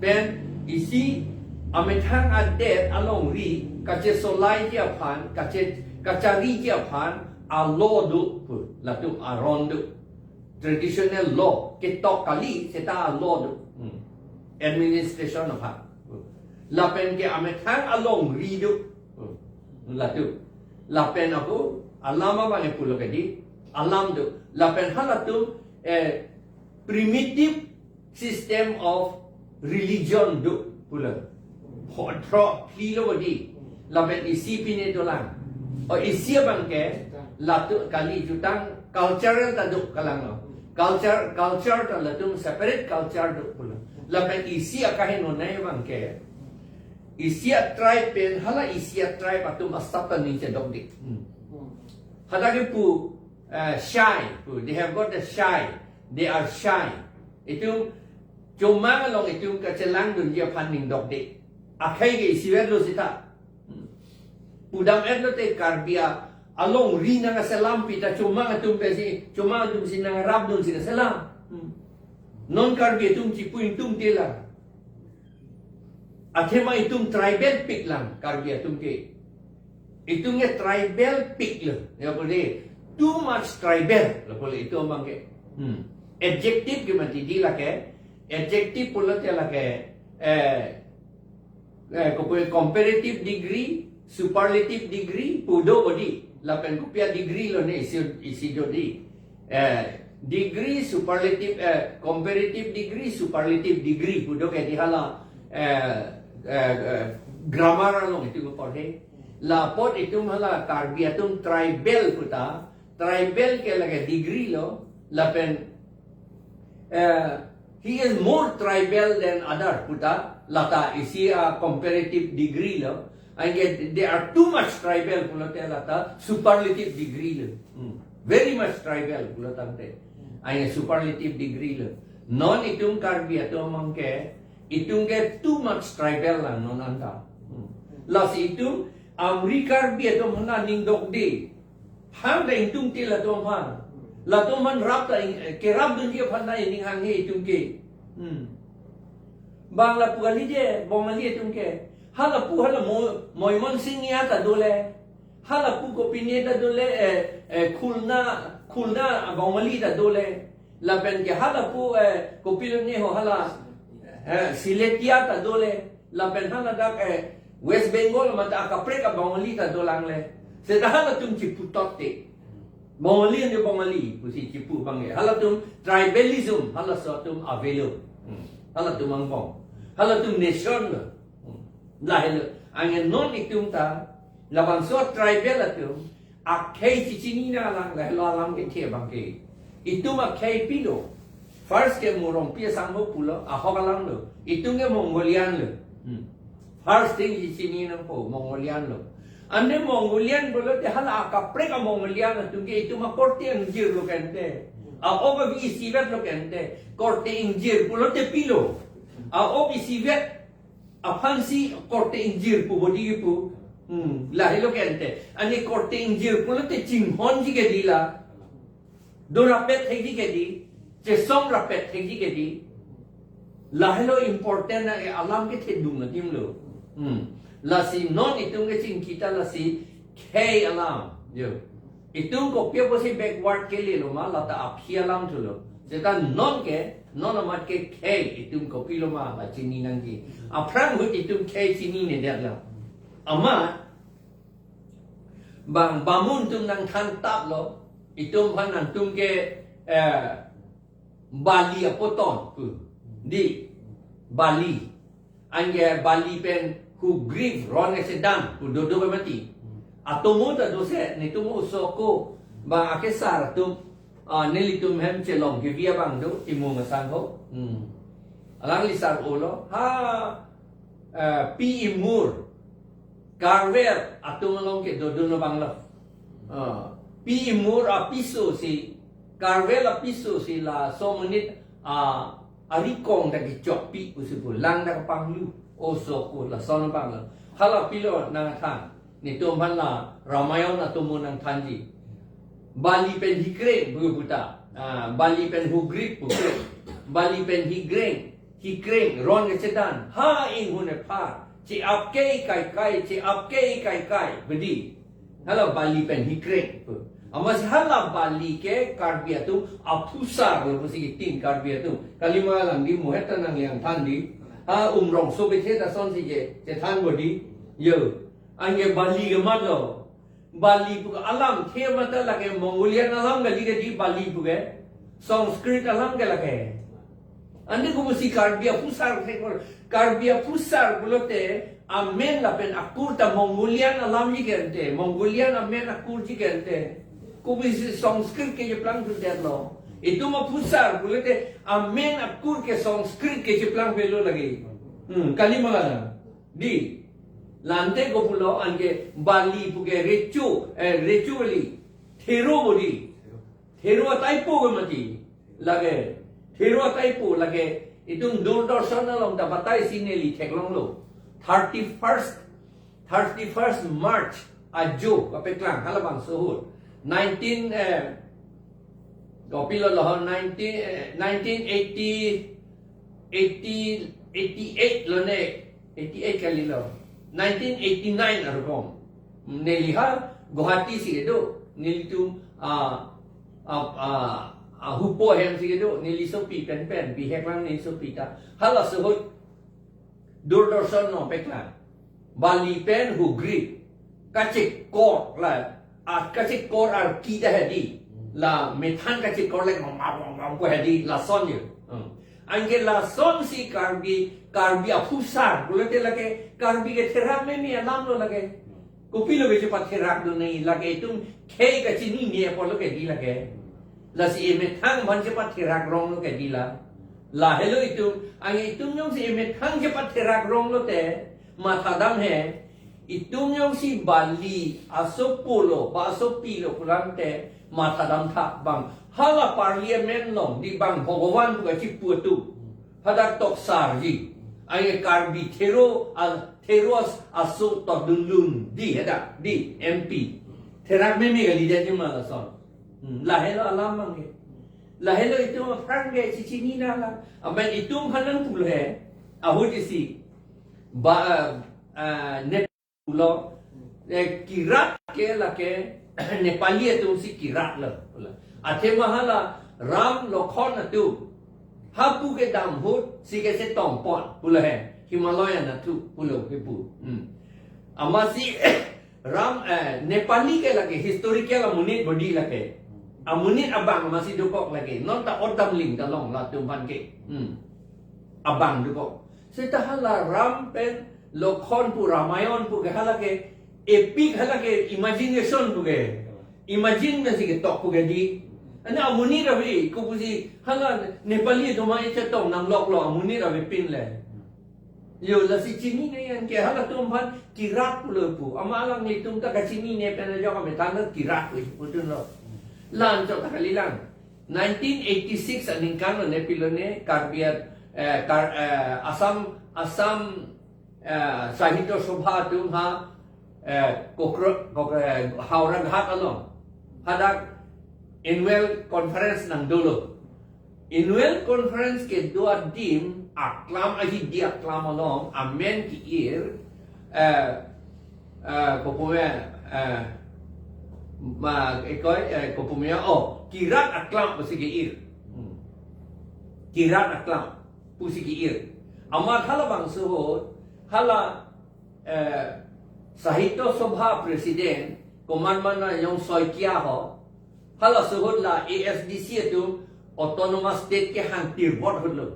Pen isi amethang adet alongri kachesolai ji aphan, kache-, kachari ji aphan a-law do pu. Latum aron do. Traditional law, ketok kali seta a-law do. Hmm. Administration aphan. Lapen ke amethang alongri do. Hmm. Latum. Lapen ako alam abang e pulo kedi, alam do. Lapen halatum, eh, primitive system of religion do pulo. Pho-, thro phli lo di. Lapen isi pine dolang. O isi abang ke latum kali, jutang cultural ta do kalang lo. Culture, culture ta latum separate culture do pulo. Lapen isi akaheno nai abang ke. Isi a-tribe pen hala isi a-tribe atum asap ta ning chedok di. Hmm. Hadak ke pu, eh, shy pu. They have got the shy. They are shy. Itum chomang along itum kachelangdunji aphan ning dokde. Akhei ke isivet lo seta. Hmm. Pudam-et lote Karbi a-, alongri nangkaselam pi ta chomang atum pensi, chomang atum si nangrapdun si kaselam. Hmm. Non Karbi atum chipu ingtungte la. Athema itum tribal pik lang Karbi atum ke. Itum ke tribal pik lo. Ya, pulo too much tribal. Lapu le itum abang ke. Hmm. Adjective ke mati di lake. Adjective pulote lake, eh, eh, kopi comparative degree, superlative degree, pu do bodi. Lapen kopi a-degree lo ne isi, isi do di. Eh, degree, superlative, eh, comparative degree, superlative degree pu do kedi hala, eh, eh, eh, grammar along itum porhe. Lapot itum hala Karbi atum tribal pu ta, tribal ke lake degree lo, lapen, eh, he is more tribal than other pu ta, lata isi a-comparative degree lo. Anke they are too much tribal pulote lata superlative degree lo. Hmm. Very much tribal pulo tangte. Anke superlative degree lo. Non itum Karbi atum abang ke, itum ke too much tribal lang non anta. Hmm. Lasi itum Amri Karbi atum aphan ning dokde. Hang ta ingtungte latum aphan. Latum aphan rap ta ing-, eh, kerapdunji aphan ta ining hanghe itum ke. Hmm. Bang lapu kali je, Bongali atum ke. Halapu hala Mo-, Moimon Singh ya ta dole. Halapu kopine ta dole, eh, eh, Khulna, Khulna Bongali ta dole. Lapen ke halapu, eh, kopilo ne ho hala, eh, Siletia ta dole. Lapen hala dak, eh, West Bengal mate akaprek a-Bongali ta dolang le. Seta halatum chiputotte. Bongali ande Bongali pusi chipu abang ke. Halatum tribalism, halaso atum avelo. Hmm. Halatum angbong. Halatum nation lo. Hmm. Lahelo. Anke non itum ta, labangso tribal atum, akhei chechini nanglang, lahelo alam kethe abang ke. Itum akhei pilo. First ke Morongpi asangho pulo, ahok alam lo. Itum ke Mongolian lo. Hmm. First thing chechini nangpo, Mongolian lo. Ante Mongolian pulote hala akaprek a-Mongolian atum ke itum akorte ingjir lo kente. A-ok avi isivet lo kente. Korte ingjir pulote pilo. A-ok isivet aphansi korte ingjir pu bodi pu. Hmm, lahelo kente. Ante korte ingjir pulote chinghonji kedi la. Do rapet thekji kedi. Chesong rapet thekji kedi. Lahelo important na, eh, alam kethedung adim lo. Hmm. Lasi non itum kechingki ta lasi khei alam. Jo. Itum kopi apotsi backward kele lo ma, lata aphi alam thulo. Seta non ke, non amat ke khei itum kopilo ma ba chini nangji. Aphrang ahut itum khei chinine detlo. Amat bang bamun atum nangthan taplo, itum aphan nangtum ke, eh, bali apoton pu. Dei, bali. Anke bali pen Hukgrif ron kechedan pu dodo ke mati. Atomo ta dose, netum oso ako, bang akesar atum, ah, nelitum hem chelong kevi abang do, Timung asangho. Hmm. Alangli sar-olo, ha, eh, Pi Imur, Karvir atum along ke dodun abang lo. Ah, Pi Imur apiso si, Karvir apiso si laso amonit, ah, arikong ta kechokpi pusi pu, lang ta kapanglu, oso ako lason abang lo. Hala pilo nangthan, netum aphan la Ramayon atomo nangthanji. Bali pen Hukgrif pu puta, ah, bali pen Hukgrif pu, bali pen Hukgrif, Hukgrif ron kechedan, ha inghun ephar, che-ap ke kaikai, che-ap ke kaikai, bedi. Hala bali pen Hukgrif pu. Amatsi hala bali ke Karbi atum aphusar lo pusi kitin Karbi atum. Kalima lang dei, muhet ta nangliang than dei. Ha Umrongso bethe ta son si ke, chethan bodi. Yo. Anke bali ke mat lo. Bali pu ke alamthe mata lake Mongolian alam kali ke dei bali pu ke. Sanskrit alam ke lake. Ante kopusi Karbi aphusar thek, Karbi aphusar pulote amen lapen akur ta Mongolian alamji ke ante, Mongolian amen akurji ke ante. Kopusi Sanskrit kecheplang thudet lo. Itum aphusar pulote amen akur ke Sanskrit kecheplang avelo lake. Hmm, kali ma la. Dei. La ante kopulo anke bali pu ke recho, eh, recho kali. Thero bodi. Thero ataipo ke mati. Lake, thero ataipo lake, itum Doordarshan along ta batai si neli theklonglo. Thirty-first, thirty-first March ajo kapeklang halabangso ahut. Nineteen, eh, kopilo lo, nineteen, eh, nineteen eighty, eighty, eighty-eight lo ne, eighty-eight kali lo. Nineteen eighty-nine arkom. Neli ha Guwahati si kedo, nelitum, ah, ah, ah, ah, hupo ahem si kedo, neli sopi pen pen, bihek lang neli sopi ta. Halaso ahut Doordarshan along peklang. Bali pen Hukgrif kachekor la, ah, kachekor arki ta hedi. La methang kachekor le ngom ngom ngom ko hedi, lason yo. Hmm. Anke lason si Karbi, Karbi aphusar pulote lake, Karbi ke therak meme alam lo lake. Kopilo ke chepatherak do nai, lake itum khei kachinine apotlo ke dei lake. Lasi emethang aphan chepatherak rong lo ke dei la. Lahelo itum, anke itum jongsi emethang chepatherak rong lote, mathadam he, itum jongsi bali asopo lo, ba asopi lo pulang te, mathadam tha bang. Hala parliament along, dei bang Bhagwan pu kachipu atum. Hadak toksarji. Anke Karbi thero, al-, thero as-, aso tokdunlun. Dei hadak, dei M P. Therak meme kalidet ji ma lason. Hmm, lahelo alam abang ke. Lahelo itum aphrang ke chechini nang la. Amat itum aphan nangpulo he. Ahut isi. Ba, eh, eh, ne pulo, eh, Kirat ke lake Nepali atum si Kirat lo, pulo. Athema hala Ram Lokhon atum hapu kedam ahut si kachetongpon, pulo he, Himalaya nathu, pulo he pu. Hmm. Amatsi Ram, eh, Nepali ke lake historical amonit bodi lake. Amonit abang amatsi dokok lake. Non ta otdamling ta long latum aphan ke. Hmm. Abang dokok. Seta hala Ram pen Lokhon pu, Ramayon pu ke hala ke epic, hala ke imagination pu ke. Imagine pensi ketok pu ke dei. Ane amonit ave, kopusi hala Nepali atum ma echetong nanglok lo amonit avepin le. Yo, lasi chinine anke halatum aphan Kirat pulo pu. Amat alanglitum ta kachinine pen ajok ametan Kirat pu pudunlo. La anchot ta kalilang. Nineteen eighty-six aningkan lo ne pilo ne Karbi, eh, Kar-, eh, Assam, Assam, eh, Sahitya Sabha atum ha, eh, Kokra-, Kok-, eh, Howraghat along hadak annual conference nangdolo. Annual conference kedo adim aklam, ahidi aklam along amen ke-ir, eh, eh, kopume, eh, ma, ekoi, eh, kopume, oh, Kirat aklam pusi ke-ir. Hmm. Kirat aklam pusi ki-ir. Amat halabangso ahut, hala, eh, Sahitya Sabha President, komat mana Yong Saikia ho, halaso ahut la A S D C atum Autonomous State kehang tirbot ahut lo.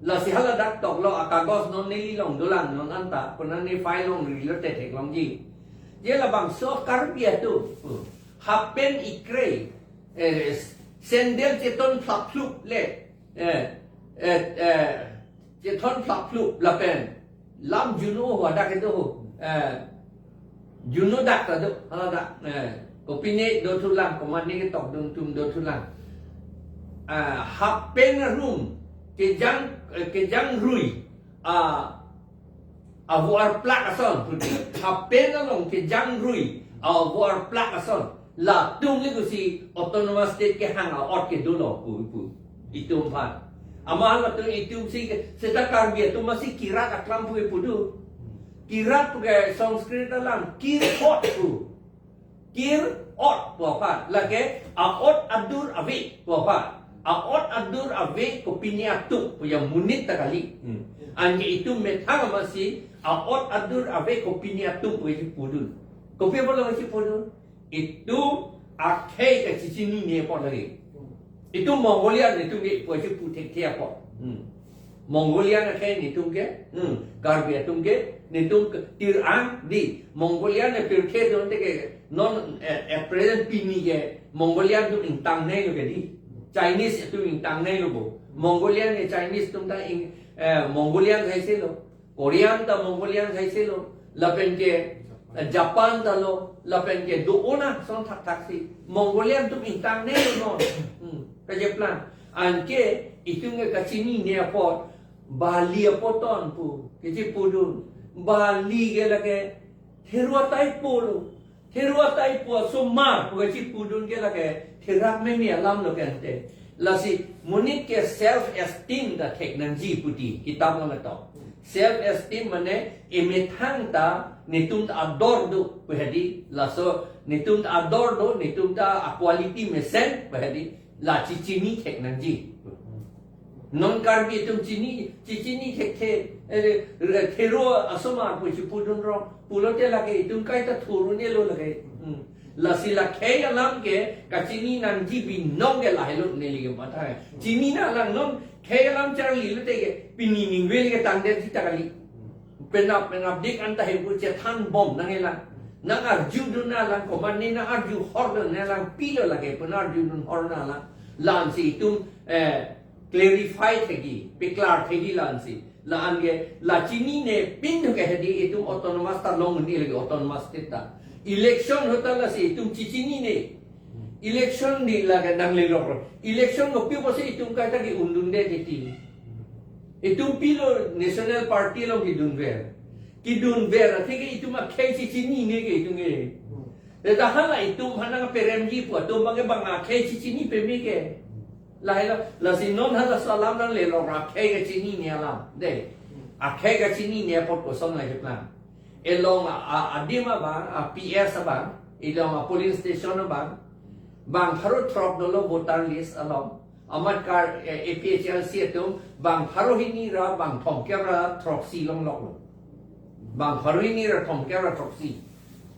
Lasi hala dak toklo akagos non neli along dolang non anta, konat ne file longri lote theklongji. Je labangso Karbi atum, half pant ikre, eh, sandal cheton phlap phlup le, eh, eh, eh, cheton phlap phlup lapen lam juno ho dak kedo ho, eh, juno dak ta do, hala dak, eh, kopine dothulang, komat ne ketokdun atum dothulang. Ah, half pant arum kejang, eh, kejang rui, ah, avo arplak ason, half pant along kejang rui, avo arplak ason. Latum le pusi Autonomous State kehang a-ot kedo lo pu, pu. Itum aphan. Amat latum itum si ke, seta Karbi atum masi kirat aklam pu pu do. Kirat pu ke Sanskrit alam, kir ot pu. Kir ot pu aphan. Lake a-ot adur ave pu aphan. A-ot adur ave kopine atum pu ya, monit ta kali. Hmm. Anke itum methang masi a-ot adur ave kopine atum pu ya chipudun. Kopi apotlo chipudun? Itum akhei kachechinine apot lake. Itum Mongolian itum ke pu ya chipu thekthe apot. Hmm. Mongolian akhei netum ke, hmm, Karbi atum ke, netum ke tir-ang di. Mongolian apirthe donte ke non, eh, at present pini ke Mongolian atum ingtangnei lo ke di. Chinese atum ingtangnei lo bo. Mongolian ke Chinese atum ta ing, eh, Mongolian haise lo. Korean ta Mongolian haise lo, lapen ke, eh, Japan ta lo, lapen ke do-o na son thakthak si. Mongolian atum ingtangnei lo non. Hmm, kacheplang. Anke itum ke kachinine apot, Bali apoton pu, kachipudun. Bali ke lake, thero ataipo lo. Thero ataipo asomar pu kachipudun ke lake therak meme alam lo ke ante. Lasi monit ke self esteem ta thek nangji pu di kitab along ketok. Self esteem mane emethang ta netum ta ador do pu hedi, laso netum ta ador do, netum ta a-quality mesen pu hedi, la chechini thek nangji. Non Karbi atum chini, chechini thekthe, eh, re-, thero asomar pu chipudun rong, pulote lake itum kaita thurune lo lake. Hmm. Lasi la khei alam ke, kachini nangji binong ke lahelo neli ke matha. Chinine alang non, khei alam charli lote ke, pini ningve le ke tangdet ji ta kali. Penap, penap dik anta hemphu chethan bom nangji lang. Nang arjudun nanglang, komat ne nang arju hordun nanglang, pilo lake pen arjudun hor nanglang. Lasi itum, eh, clarify thekji, peklar thekji lasi. La-an ke, la chinine pin ke hedi itum autonomous ta long ni lagi autonomous state ta. Election ahut ta lasi itum chechinine. Election di lake nanglelok. Election kopi pusi itum kaita ke-undunde titi. Itum pilo National Party along kedunver. Kedunver, atheke itum akhei chechinine ke itum ke. Te hala itum aphan nangperemji pu atum abang ke bang akhei chechini peme ke. Lahelo, lasi non halaso alam nanglelok akhei kachinine alam. De. Akhei kachinine apot koson la cheplang. Elong a, a, adim abang, a P S abang, elong a polling station abang, bang pharo throk dolo voter list along. Amat kar, eh, A P H L C atum, bang pharo hini ra, bang thomkep ra, throksi longlok lo. Bang pharo hini ra, thomkep ra, throksi.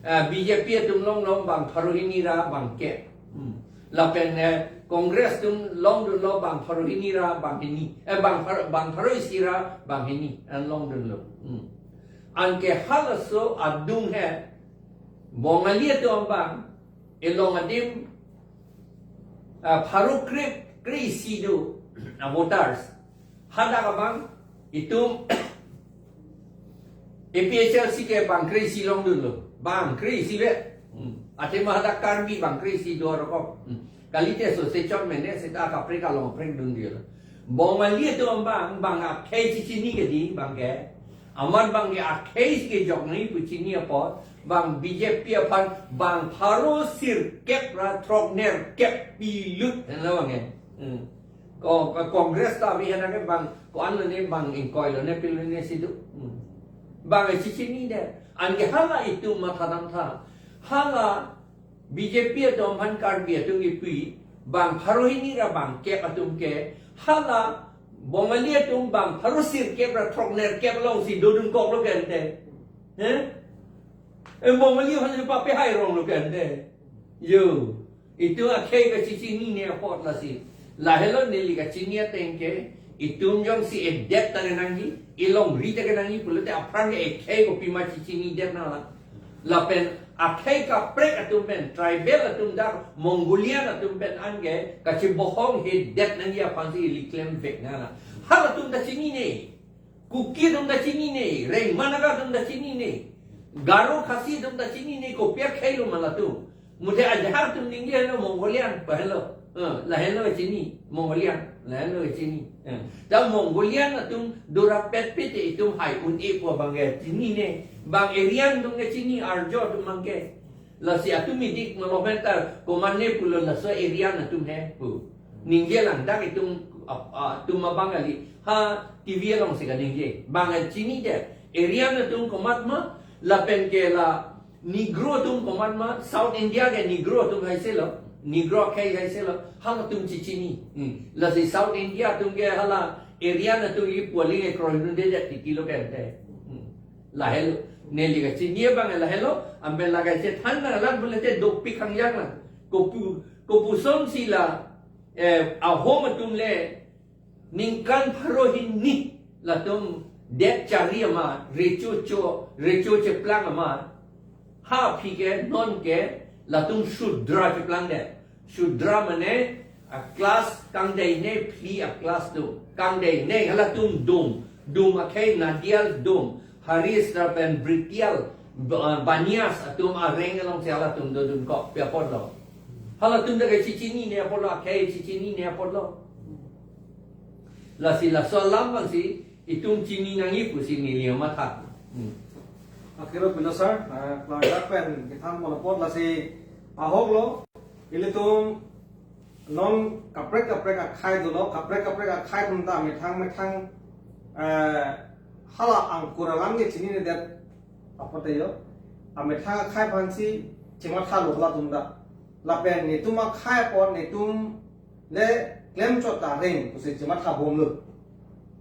Eh, B J P atum longlo, bang pharo hini ra, bang kep. Hmm. Lapen, eh, Congress atum longdunlo, bang pharo hini ra, bang hini. Eh, bang pharo, bang pharo isi ra, bang hini. An longdunlo. Hmm. Anke halaso adung he, Bongali atum abang, elong adim, ah, pharo kre, kre isi do, ah, voters. Hadak abang, itum, A P H L C ke bang kre isi longdunlo. Bang kre isi ve. Hmm. Athema hadak Karbi bang kre isi do rokok. Hmm. Kalite so se chot mene seta kaprek along prek dundelo. Bongali atum abang, bang akhei chechini ke di, bang ke. Amat bang ke akhei si kejok nangji pu chini apot, bang B J P aphan, bang pharo sirkep ra throknerkep pilut, henlo bang ke. Hmm. Ko, ko Congress ta avi henlo ke bang, ko-an lone bang ingkoi lone pil lone si do. Hmm. Bang chechinine. Anke hala itum mathadamtha. Hala B J P atum aphan Karbi atum kipi, bang pharo hini ra bang kep atum ke, hala Bongali atum bang pharo sirkep ra throknerkep alongsi dodunkoklo ke ante. Eh? Eh, Bongali aphan pape hai ronglo ke ante. Yo. Itum akhei kachechinine apot lasi. Lahelo neli kachini ateng ke, itum jongsi edet ta kenangji, elongri ta kenangji pulote aphrang ke ekhei kopima chechinidet nanglang. Lapen akhei kaprek atum pen, tribal atum dak, Mongolian atum pen anke kachebohong hedet nangji aphansi ili klemvek nanglang. Halatum ta chinine. Kuki atum ta chinine, Rengma Naga atum ta chinine, Garo Khasi atum ta chinine, kopi akheilo ma latum. Muthe ajahak atum ningjelo Mongolian, pahelo. Eh, lahelo chini, Mongolian, lahelo chini. Eh, ta Mongolian atum dorapet pete itum hai un-e pu abang ke chinine, bang Aryan atum ke chini, Arjo atum abang ke. Lasi atum idik malom pen ta komatne pulo laso Aryan atum he pu. Ningjelang dak itum, a, a, atum abang kali. Ha T V alongsi kaningje. Bang chinine. Aryan atum komat ma, lapen ke la Negro atum komat ma, South India ke Negro atum haiselo. Negro akhei haiselo. Halatum chechini. Hmm. Lasi South India atum ke hala Aryan atum ipu aling ekroi nunde ja titilo ke ante. Hmm. Lahelo. Neli kachini abang lahelo, ambe lagai chethan nanglang pulote dopik hangjang lang. Kopu, kopusonsi la, eh, Ahom atum le ningkan pharo hini latum det chari amat, recho cho, recho cheplang amat. Ha aphi ke non ke latum Shudra cheplang det. Shudra mane a class kangdeine phli a class atum. Kangdeine halatum dum. Dum akhei Nadial dum. Harish lapen Britial, Ba-, Banias atum areng alongsi halatum dodunkok pi apotlo. Halatum dak kachechinine apotlo, akhei chechinine apotlo. Lasi laso alam abangsi itum chini nangji pusi neli matha. Hmm. Akhiro pilo sir, ah, klardak pen kethan pon apot lasi ahoklo, ilitum non kaprek kaprek akhei dolo, kaprek kaprek akhei atum ta methang methang, eh, hala angkur alam ke chininedet apot yo. Amethang akhei aphansi chemathalo halatum ta. Lapen netum akhei apot netum le klemchot ta reng pusi chemathapbomlo.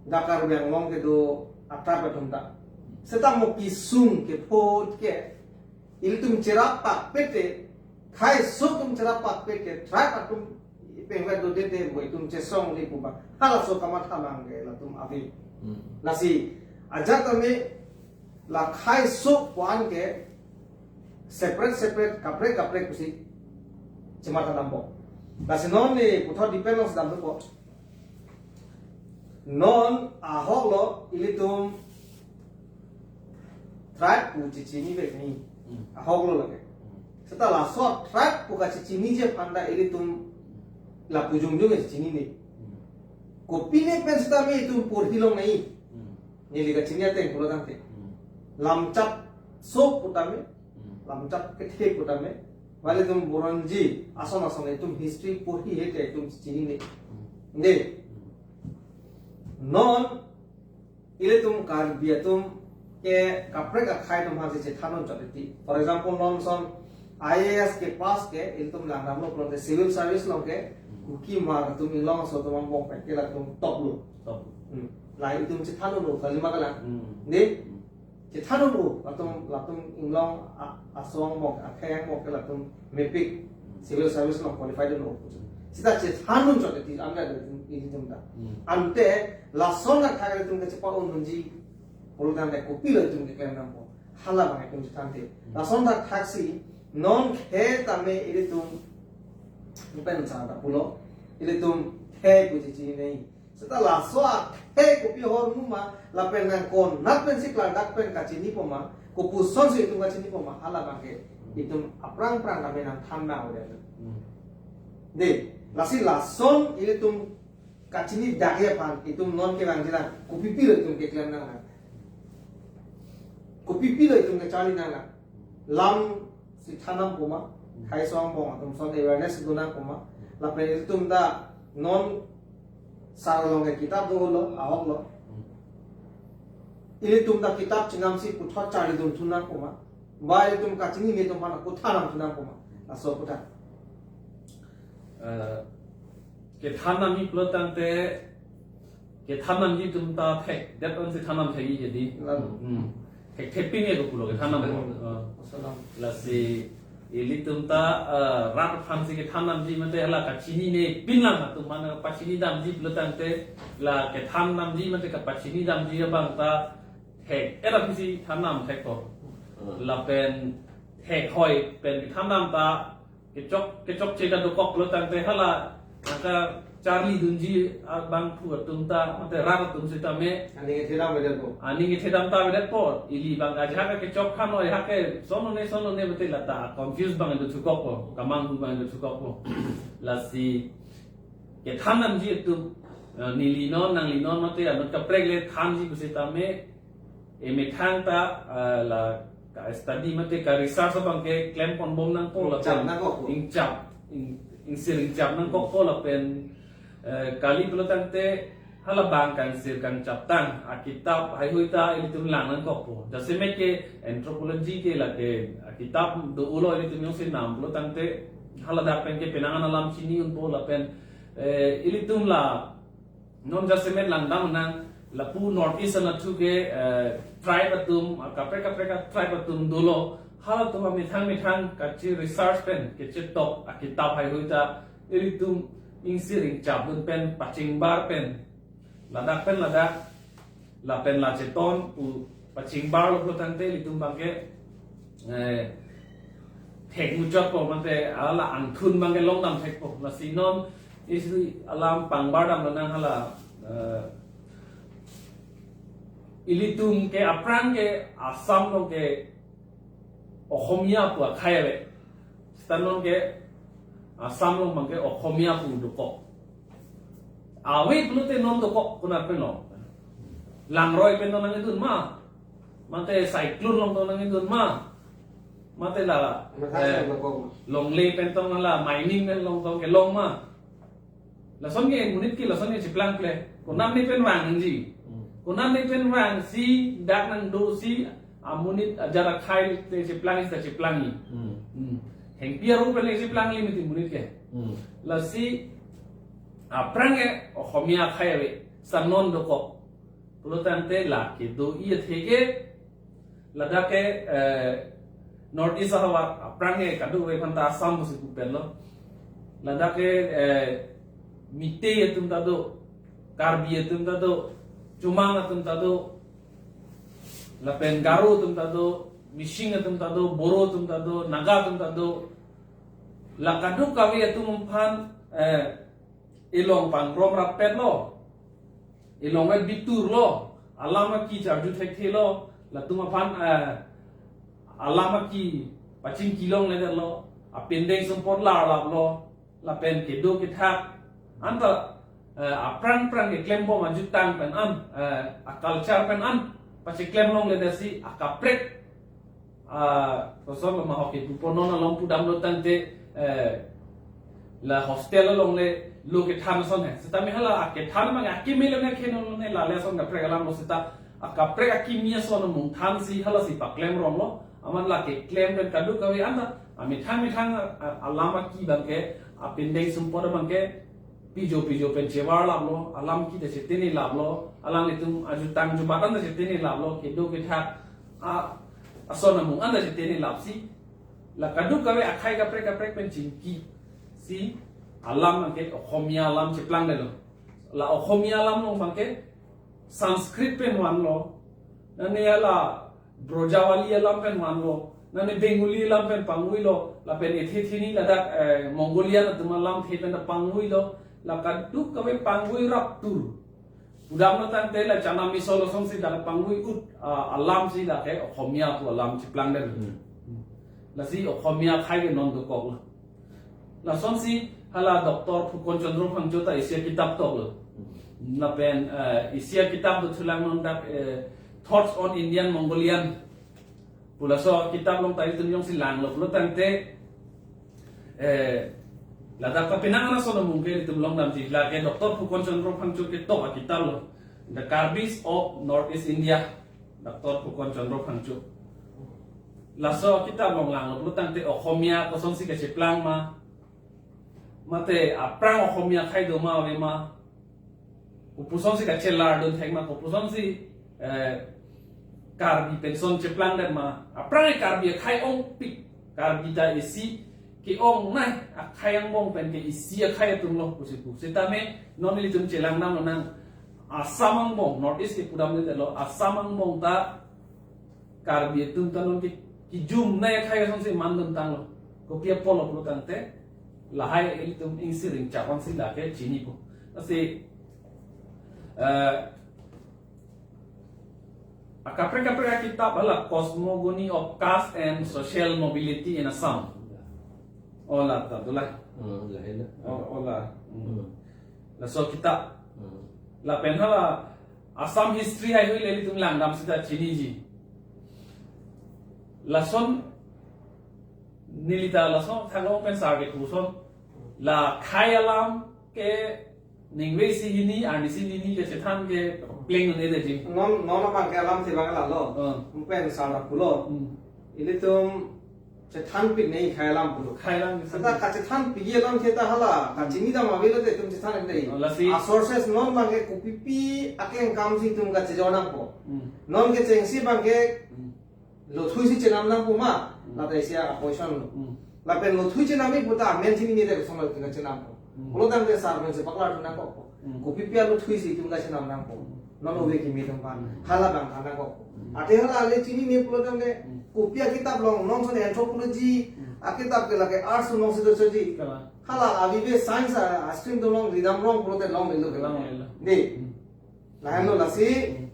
Dak Karbi Anglong kedo atat atum ta. Seta mo kesung kepho ke ilitum cherappak pete, khei sok atum cherappak pete, tribe atum pengvet dodede mo itum chesongli pu ba. Halaso kamatha abang ke latum ave. Hmm. Lasi ajat tame la khei sok pu-an ke separate separate kaprek kaprek pusi chemathadampo. Lasi non ne puthot depend alongsi dampo. Non ahoklo ilitum tribe pu chechinivek nangji. Hmm. Ahoklo lake. Hmm. Seta laso tribe pu kachechiniji aphan ta ilitum lapu jongjong chinine. Hmm. Kopine pen seta me itum porhi longnangji. Hmm. Neli kachini ateng pulo tangte. Hmm. Lamchap sok pu tame. Hmm. Lamchap kethe pu tame. Bale itum buronji ason ason itum history porhi hete itum chinine. Hmm. Ne. Hmm. Non ilitum Karbi atum ke kaprek akhei atum aphansi chethan un chot titi. For example, non son I A S ke pass ke ilitum langdamlo pulote civil service along ke Kuki Hmar atum inglong aso atum angbong pen ke latum toplo. Top. Hmm. La itum chethan unlo, kalima kalang. Hmm. Ne? Hmm. Chethan unlo, latum, latum inglong a-, aso angbong, akhei angbong ke latum mepik civil service along qualified unlo. Seta chethan un chot titi anda ilitum ta. Hmm. Ante lason athak ilitum kachepa-un unji pulo tangte kopilo itum keklem nangpo. Hala abang itum chethante. Hmm. Lason athak si non khei tame ilitum pen sa ta pulo. Ilitum khei pu chechinine. Seta laso akhei kopi ahormu ma, lapen nang konat pensi klardak pen kachinipo ma, kopusonsi itum kachinipo ma, hala abang ke itum aphrang aphrang tame nangthan nang ore. Hmm. De, lasi lason ilitum kachini dakji aphan itum non kevangjilang, kopipilo itum keklem nanglang. Kopipilo itum kecharli nanglang. Lam si than nangpo ma, khei sok angbong atum son awareness do nangpo ma. Lapen ilitum ta non sar along ke kitap dolo, ahoklo. Ilitum ta kitap chenamsi puthot charlidun thu nangpo ma. Ba ilitum kachini netum aphan kotha nangthu nangpo ma. Laso kotha. Eh, kethan nangji pulo tangte Kethan namji atum ta thek, det ansi than nam thekji jadi. Lalu. Hmm. Thek theping e ko pulo kethan nam ko. Lalu. Ah. Assalam. Lasi ilitum ta, ah, rat aphansi kethan namji mate hala kachinine pinlang atum mana pachini damji pulo tangte la kethan namji mate kapachini damji abang ta thek. Era pisi than nam thek ko. Hmm. Lapen thekhoi pen kethan nam ta kechok, kechokche kadokok pulo tangte hala angka charli dunji abangphu atum ta mate rat atum sitame aning kethedam avedet po. Aning kethedam ta avedet po. Ili abang ajahak kechok khan oi hake sonone sonone mate lata confuse abang do thukok po. Kamanghu abang do thukok po. Lasi kethan namji atum, eh, neli non nangli non mate anut kaprek le thanji pusitame emethang ta, eh, la ka study mate ka research abang ke klem ponbom nangpo lapen ingchap nangkok po. Ingchap, ing, ingsir ingchap nangkok po lapen, eh, kali pulo tangte hala abang kangsir kangchap tang akitap haihui ta ilitum lang nangkok po. Jasemet ke anthropology ke lake akitap do-olo ilitum jongsi nam pulo tangte hala dak pen ke penang an alam chini unpo lapen, eh, ilitum la non jasemet langdam nang lapu North East anatthu ke, eh, tribe atum, ah, kaprek kaprek a tribe atum dolo, halatum amethang methang kachi research pen kechetok akitap haihui ta ilitum ingsir ingchap dun pen pachingbar pen ladak pen ladak lapen la cheton pu pachingbarlo pulo tangte ilitum abang ke, eh, thek muchot po mate ala angthun abang ke longdam thek po. Lasi non isi alam pangbar dam nang hala, eh, ilitum ke aphrang ke Assam along ke Ohomia pu akhai ave. Seta non ke Assam along abang ke Ohomia pu dokok. Ave pulote non dokok konat pen lo. Langroi pen tong nangkedun ma. Mate cyclone along tong nangkedun ma. Mate la, mate eh, along dokok ma. Longle pen tong la mining pen along tong kelong ma. Lason ke monit ke lason ke cheplang kle. Konat ne pen vang nangji. Hmm. Konat ne pen vangsi dak nangdosi amonit ajat akhai te cheplangji ta cheplangji. Hmm. Hmm. Hengpi aru pen le cheplangji mati monit ke. Hmm. Lasi aphrang ke Ohomia akhai ave, seta non dokok. Pulo tangte lake do-i athe ke ladak ke, eh, North East ahavar aphrang ke kadokave aphan ta Assam pusi pu pen lo. Ladak ke, eh, Meitei atum ta do, Karbi atum ta do, Chomang atum ta do, lapen Garo atum ta do, Mising atum ta do, Boro atum ta do, Naga atum ta do. La kadokave atum aphan, eh, ilong pangrum rapet lo. Ilong et bitur lo. Alam aki charju thekthe lo. Latum aphan, eh, alam aki pachingki longledet lo. Apindeng sumpot larlap lo. Lapen kedo kethak. Anta, eh, aphrang phrang keklembom ajutang pen an, eh, a culture pen an pachiklem longledetsi akaprek, ah, koson lo ma hoki pupo non along pudam lo tangte, eh, la hostel along le lo kethan ason he. Setame hala akethan abang akimi lo ne kheno ne la le ason kaprek alam lo seta akaprek akimi ason amung thansi halasi paklem rong lo. Amat la keklem pen kadokave anta amethang methang a, a, alam aki abang ke apindeng sumpot abang ke pijo pijo pen chevarlap lo, alam ki ta chetini lap lo, alanglitum ajutang jubat anta chetini lap lo, kedo kethak a, ason amung anta chetini lapsi, la kadokave akhai kaprek kaprek pen chingkisi alam abang ke Ohomia alam cheplangdetlo. La Ohomia alam along abang ke Sanskrit pen vanlo, nane hala Brajavali alam pen vanlo, nane Bengali alam pen pangvuilo, lapen ethe theni ladak, eh, Mongolian atum alamthe pen ta pangvuilo, la kadokave pangvui raptur. Pudam lo tangte la chanam misol asonsi dak pangvui ut, ah, alamsi dak ke Ohomia pu alam cheplangdet. Hmm. Lasi Ohomia akhai ke non dokok lo. Lasonsi hala Doctor Phukan Chandra Phangcho ta isi akitap toklo. Lapen, eh, isi akitap dothulang non dak, eh, Thoughts on Indian Mongolian pu laso akitap along ta ilitum jongsi langlo pulo tangte, eh, ladak kapenang ason amung ke ilitum longdamji, lake Doctor Phukan Chandra Phangcho ketok akitap lo, The Karbis of North East India, Doctor Phukan Chandra Phangcho. Laso akitap along langlo pulo tangte Ohomia kosonsi kacheplang ma, mate aphrang Ohomia akhai do ma ave ma, Kopusonsi kachelar dun thek ma, kopusonsi, eh, Karbi pension cheplang det ma, aphrang Karbi akhei ongpik, Karbi ta isi ke-ong nai, akhei angbong pen ke isi akhei atum lo pusi pu. Sitame non ilitum chelang nam nang Assam angbong, North East ke pudam det lo, Assam angbong ta Karbi atum ta non ke kijum nai akhei asonsi man dun tanglo. Kopi apotlo pulo tangte, lahai ilitum ingsiring chapang si lake chinipo. Lasi, eh, akaprek kaprek akitap hala Cosmogony of Caste and Social Mobility in Assam. Ola ta dola. Hmm, lahai na. O-, ola. Hmm. Hmm. Laso akitap. Hmm. Lapen hala Assam history haihui le ilitum langdam seta chiniji. Lason neli ta lason thang-ong pen sar ke puson. La akhei alam ke ningve isi hini, arni isi hini kachethan ke pleng un-e detji. Non, non abang ke alam si bang lalo. Hmm. Pen sar pulo. Hmm. Ilitum chethanpik nangji akhei alam pulo. Akhei alam ke. Seta kachethanpikji alam ke ta hala, kachini dam avelo te itum chethan dei. Oh, lasi. A sources non abang ke kopipi akleng akam si itum kachejor nangpo. Hmm. Non kechengsi abang ke, hmm, lothui si chenam nangpo ma, hmm, lata isi a-question lo. Hmm. Lapen lothui chenamji pu ta amen chinine te kosonlo itum chenampo. Hmm. Pulo tangte sar pen si paklar thu nangkokpo. Hmm. Kopipi alothui si itum kachenam nangpo. Hmm. Non ove kimi atum aphan. Hmm. Hala abang than nangkokpo. Hmm. Athe hala ale chinine pulo tangte, hmm, kopi akitap along, non ason anthropology, hmm, akitap ke lake arts along si dochoji. Kalang. Hala avive science a, a stream atum along ridam rong pulote longlelo ke. Longlelo. Dei. Hmm. Lahenlo lasi, hmm,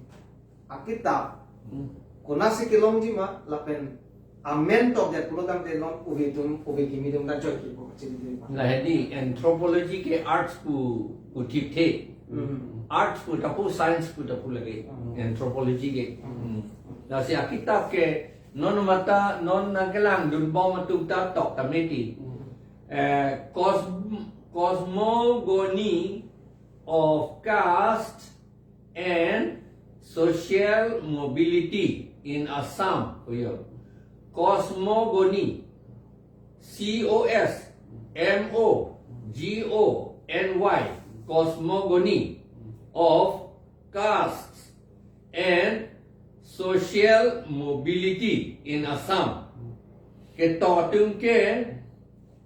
akitap. Hmm. Konatsi kelongji ma, lapen amen tokdet pulo tangte non ove atum, ove kimi atum ta joi kipo, chini dei ma. Lahai dei, anthropology ke arts pu, pu thipthe. Hmm. Arts pu ta pu, science pu ta pu lake. Hmm. Anthropology ke. Hmm. Hmm. Lasi akitap ke non mata, non nangkelang dunbom atum ta tok tame ti. Hmm. Eh, cos-, Cosmogony of Caste and Social Mobility in Assam. Oyo. Cosmogony. C O S M O G O N Y. Cosmogony of Castes and Social Mobility in Assam. Ketok atum ke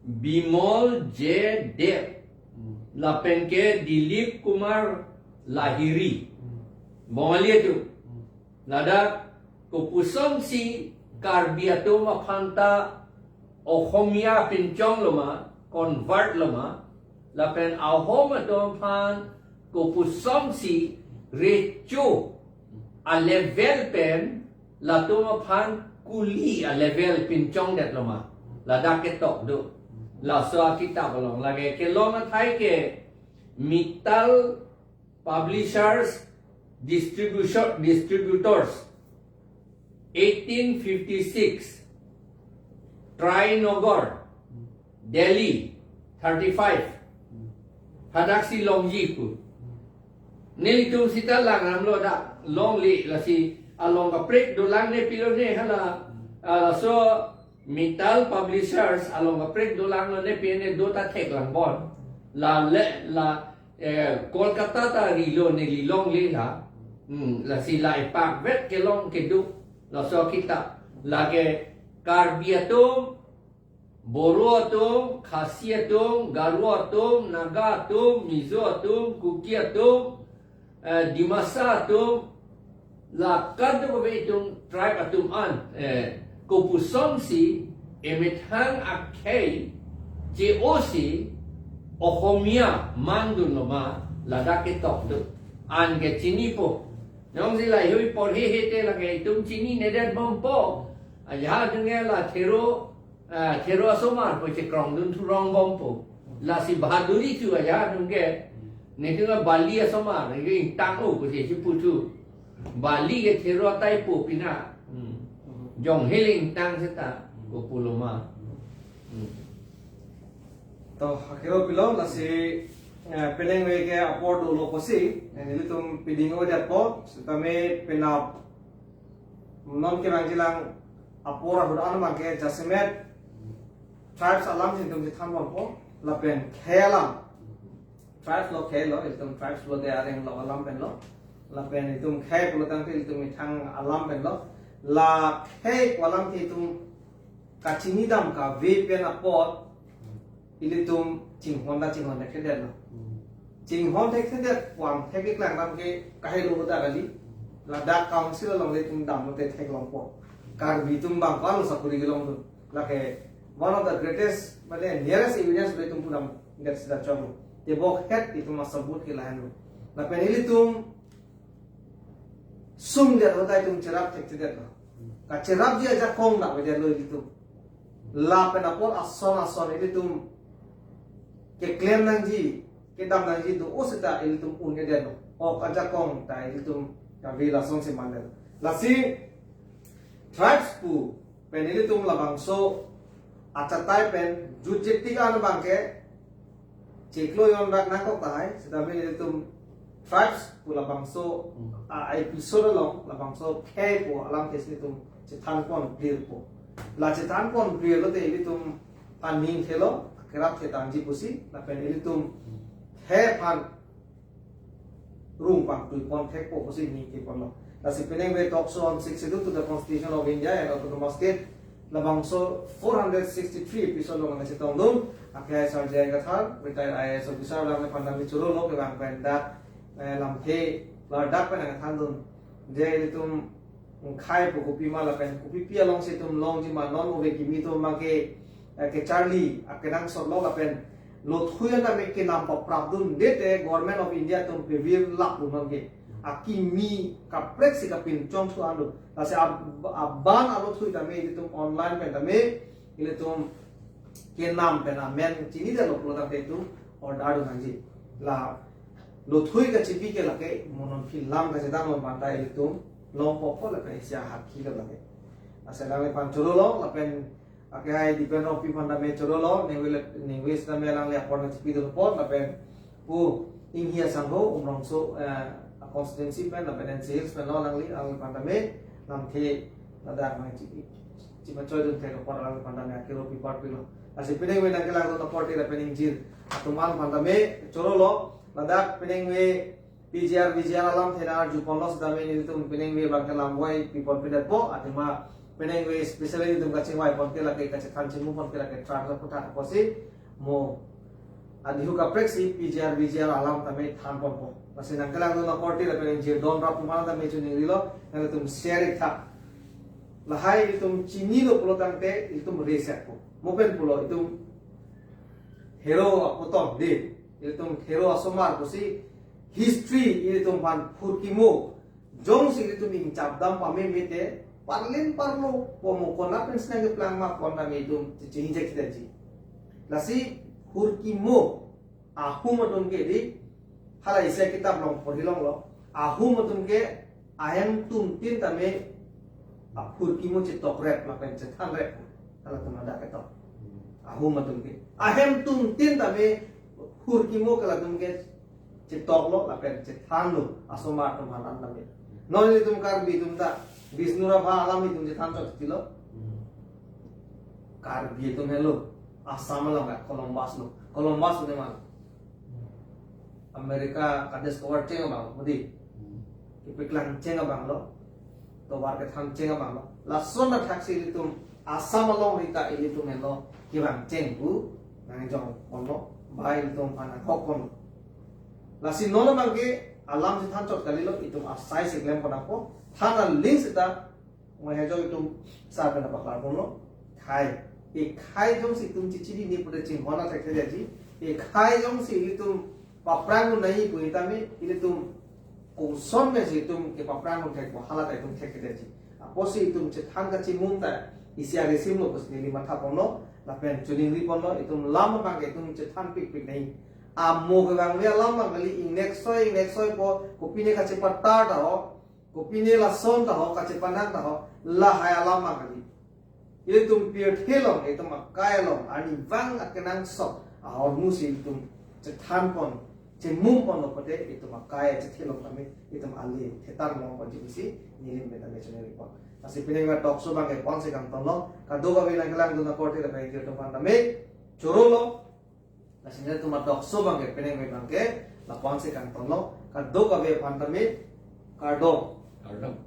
Bimol J Deb. Hmm. Lapen ke Dilip Kumar Lahiri. Hmm. Bongali atum. Hmm. Ladak kopusonsi Karbi atum aphan ta Ohomia pinchong lo ma, convert lo ma, lapen Ahom atum aphan kopusonsi recho a-level pen latum aphan kuli a-level pinchong det lo ma, ladak ketok do. Laso akitap along lake kelong athai ke Mittal Publishers Distribution, Distributors, eighteen fifty-six, Try Nagar, Delhi, thirty-five. Hadaksi longji pu. Nelitum seta langdamlo, dak longle, lasi along kaprek dolang ne pilo ne hala, ah, laso Mittal Publishers along kaprek dolang lo ne pen ne do ta theklang bon. La le, la, eh, Kolkata ta rilo, neli longle la. Hmm, lasi la epak vet kelong kedo. Laso akitap lake Karbi atum, Boro atum, Khasi atum, Garo atum, Naga atum, Mizo atum, Kuki atum, eh, Dimasa atum, la kadokave itum tribe atum an, eh, kopusonsi emethang akhei che-osi Ohomia mandun lo ma, ladak ketok do. An ke chinipo. Jongsi lahai hui porhi hete lake itum chininedet bompo. Ajahak atum ke la Thero, ah, Thero asomar pu chekrongdun thu rong bompo. Lasi bahaduri thu ajahak atum ke. Netum ke Bali asomar, ke ingtang o pu che chipu thu. Bali ke Thero ataipo pina. Hmm. Jong heling tang seta, kopulo ma. Hmm. To, hakero pilo, lasi, eh, penang ve ke apor dolo pusi, eh, nelitum piding o dia po, sitame penap non kevangjilang apor ahut an abang ke jasemet tribes alam si itum chethan bompo, lapen khei alam. Tribes lo khei lo, ilitum tribes lo de areng lo alam pen lo. Lapen ilitum khei pulo tangte ilitum methang alam pen lo. La khei pu alam ke ilitum kachini dam kave pen apot ilitum chinghon ta chinghon thekthedet lo. Chinghon thekthedet pu angthek keklang dam ke kahelo ta kali. Ladak council along le ilitum damlote theklongpo. Karbi atum bang ko-an lo sakori kelongdun. Lake one of the greatest, mane nearest evidence le ilitum pudam det sida choklo. Tebok het itum asabut ke lahenlo. Lapen ilitum sum det hotai itum cherap thekthedet lo. Kacherapji ajakong dak avedet lo ilitum. Lapen apor ason ason ilitum keklem nangji, kedam nangji do-o seta ilitum un-edet lo. Ok ajakong ta ilitum kave lasonsi mandet. Lasi tribes pu pen ilitum labangso achatai pen jutjetik an abang ke chiklo yon rak nangkok tahai, sitame ilitum tribes pu labangso, hmm, a, a episode along labangso khei pu alam ke ilitum chethanpon clear po. La chethanpon clear lote ilitum aning thelo, kerap thetangji pusi, lapen ilitum khei aphan rung pangtuipon thekpo pusi ningkepon lo. Lasi penang ve Talk Show on Sixth Schedule to the Constitution of India and Autonomous State, labangso four hundred sixty-three episode along nangchetongdun, akhai Sir J I Kathar, retired I A S officer, alang aphan ta mi choro lo kevang pen dak, eh, lamthe ladak pen nangthandun. Je ilitum khei pu kopima lapen kopipi alongsi itum longji ma, non ove kimi atum abang ke, eh, kecharli akenangsot lo lapen lothui an tame kenam paprapdunde te Government of India atum pevir lap lo non ke. Akimi kaprek si kapinchong thu an lo. Lasi ab-, aban alothui tame ilitum online pen tame ilitum kenam pen amen chinidetlo pulo tangte itum order dun nangji. La lothui kachipi ke lake mo non film kachedang lo manta ilitum longpo ko lapen isi ahakhi lo lake. Lasi alangliphan choro lo lapen akhai Dipen Rongpi aphan tame choro lo, ningve le, ningve sitame alangli apor nangchipidun apot lapen pu Inghi asangho Umrongso, eh, a constituency pen lapen N C Hills pen lo alangli, alangliphan tame lamthe ladak nangchi, chimachoidun thek apot alangliphan tame akero pipar pilo. Lasi penang ve nangkelangdun apor te lapen ingjir atum an aphan tame choro lo, ladak penang ve P G R, V G R alamthe nang-arjupon lo sitame nelitum penang ve abang ke lam voi pipon pindet po, athema penang ve specially nelitum kachingvaipon ke lake kachethan chimupon ke lake tribes aphuthak apotsi mo adihu kaprek si P G R, V G R alam tame thanpon po. Lasi nangkelangdun apor te lapen ingjir don rap atum an tame chiningrilo, nangtum share ik tha. Lahai itum chinilo pulo tangte itum reset po. Mo pen pulo itum hero apoton de, itum hero asomar pusi history ilitum aphan phurkimo, jongsi ilitum ingchapdam pameme te, parlin parlo, po mo konat pen si nangkeplang ma pon tame itum chiching jek kita ji. Lasi phurkimo, ahum atum ke di, hala isi akitap along porhi longlo, ahum atum ke ahemtun tin tame aphurkimo chetokrep lapen chethanrep, halatum ladak ketok. Ahum atum ke ahemtun tin tame phurkimo ke latum ke chetoklo lapen chethanlo asomar atum aphan an tame. Non itum Karbi atum ta Bishnurabha alam itum chethan chot tilo. Karbi atum helo Assam along ka Columbus lo. Columbus lo teman America kadiscover cheng abang lo, modi. Kepeklang cheng abang lo. Tovar kethan cheng abang lo. Lason athaksi ilitum Assam along rita ilitum helo kevang cheng pu nangjongpon lo, ba ilitum aphan nanghokpon lo. Lasi non abang ke alam chethan chot kalilo, itum asai si klempon nangpo. Than aling seta mo hejo itum sar pen paklarpon lo. Khei, e khei jongsi itum chichini ni pute chinghon athek theji. E khei jongsi ilitum paprangnun nangji pu tame ilitum koson me si itum kepaprangnun thekpo, hala ta itum thek theji. Apotsi itum chethan kachimum ta isi arisim lo pusi neli mathapon lo, lapen chiningripon lo, itum lam abang ke itum chethan pikpik nangji. Amo kevang ve alam abang kali, ingnek soi ingnek soi po, kopine kachepatar ta ho, kopine lason ta ho, kachepanang ta ho, lahai alam abang kali. Ilitum pirthe along, itum akai along, arnivang akenangsot ahormu si itum chethanpon, chimum pon lo pote itum akai achethe along tame itum ale thetan longponji pusi neli pen tame chiningripon. Lasi penang ve talk show abang ke pon si kangton lo, kadokave nangkelangdun apor te lapen ingjir atum aphan tame choro lo. Lasi netum adokso abangke, penang abangke, lapu-an si kangtonlo, kadokave aphan tame, kardom. Kardom.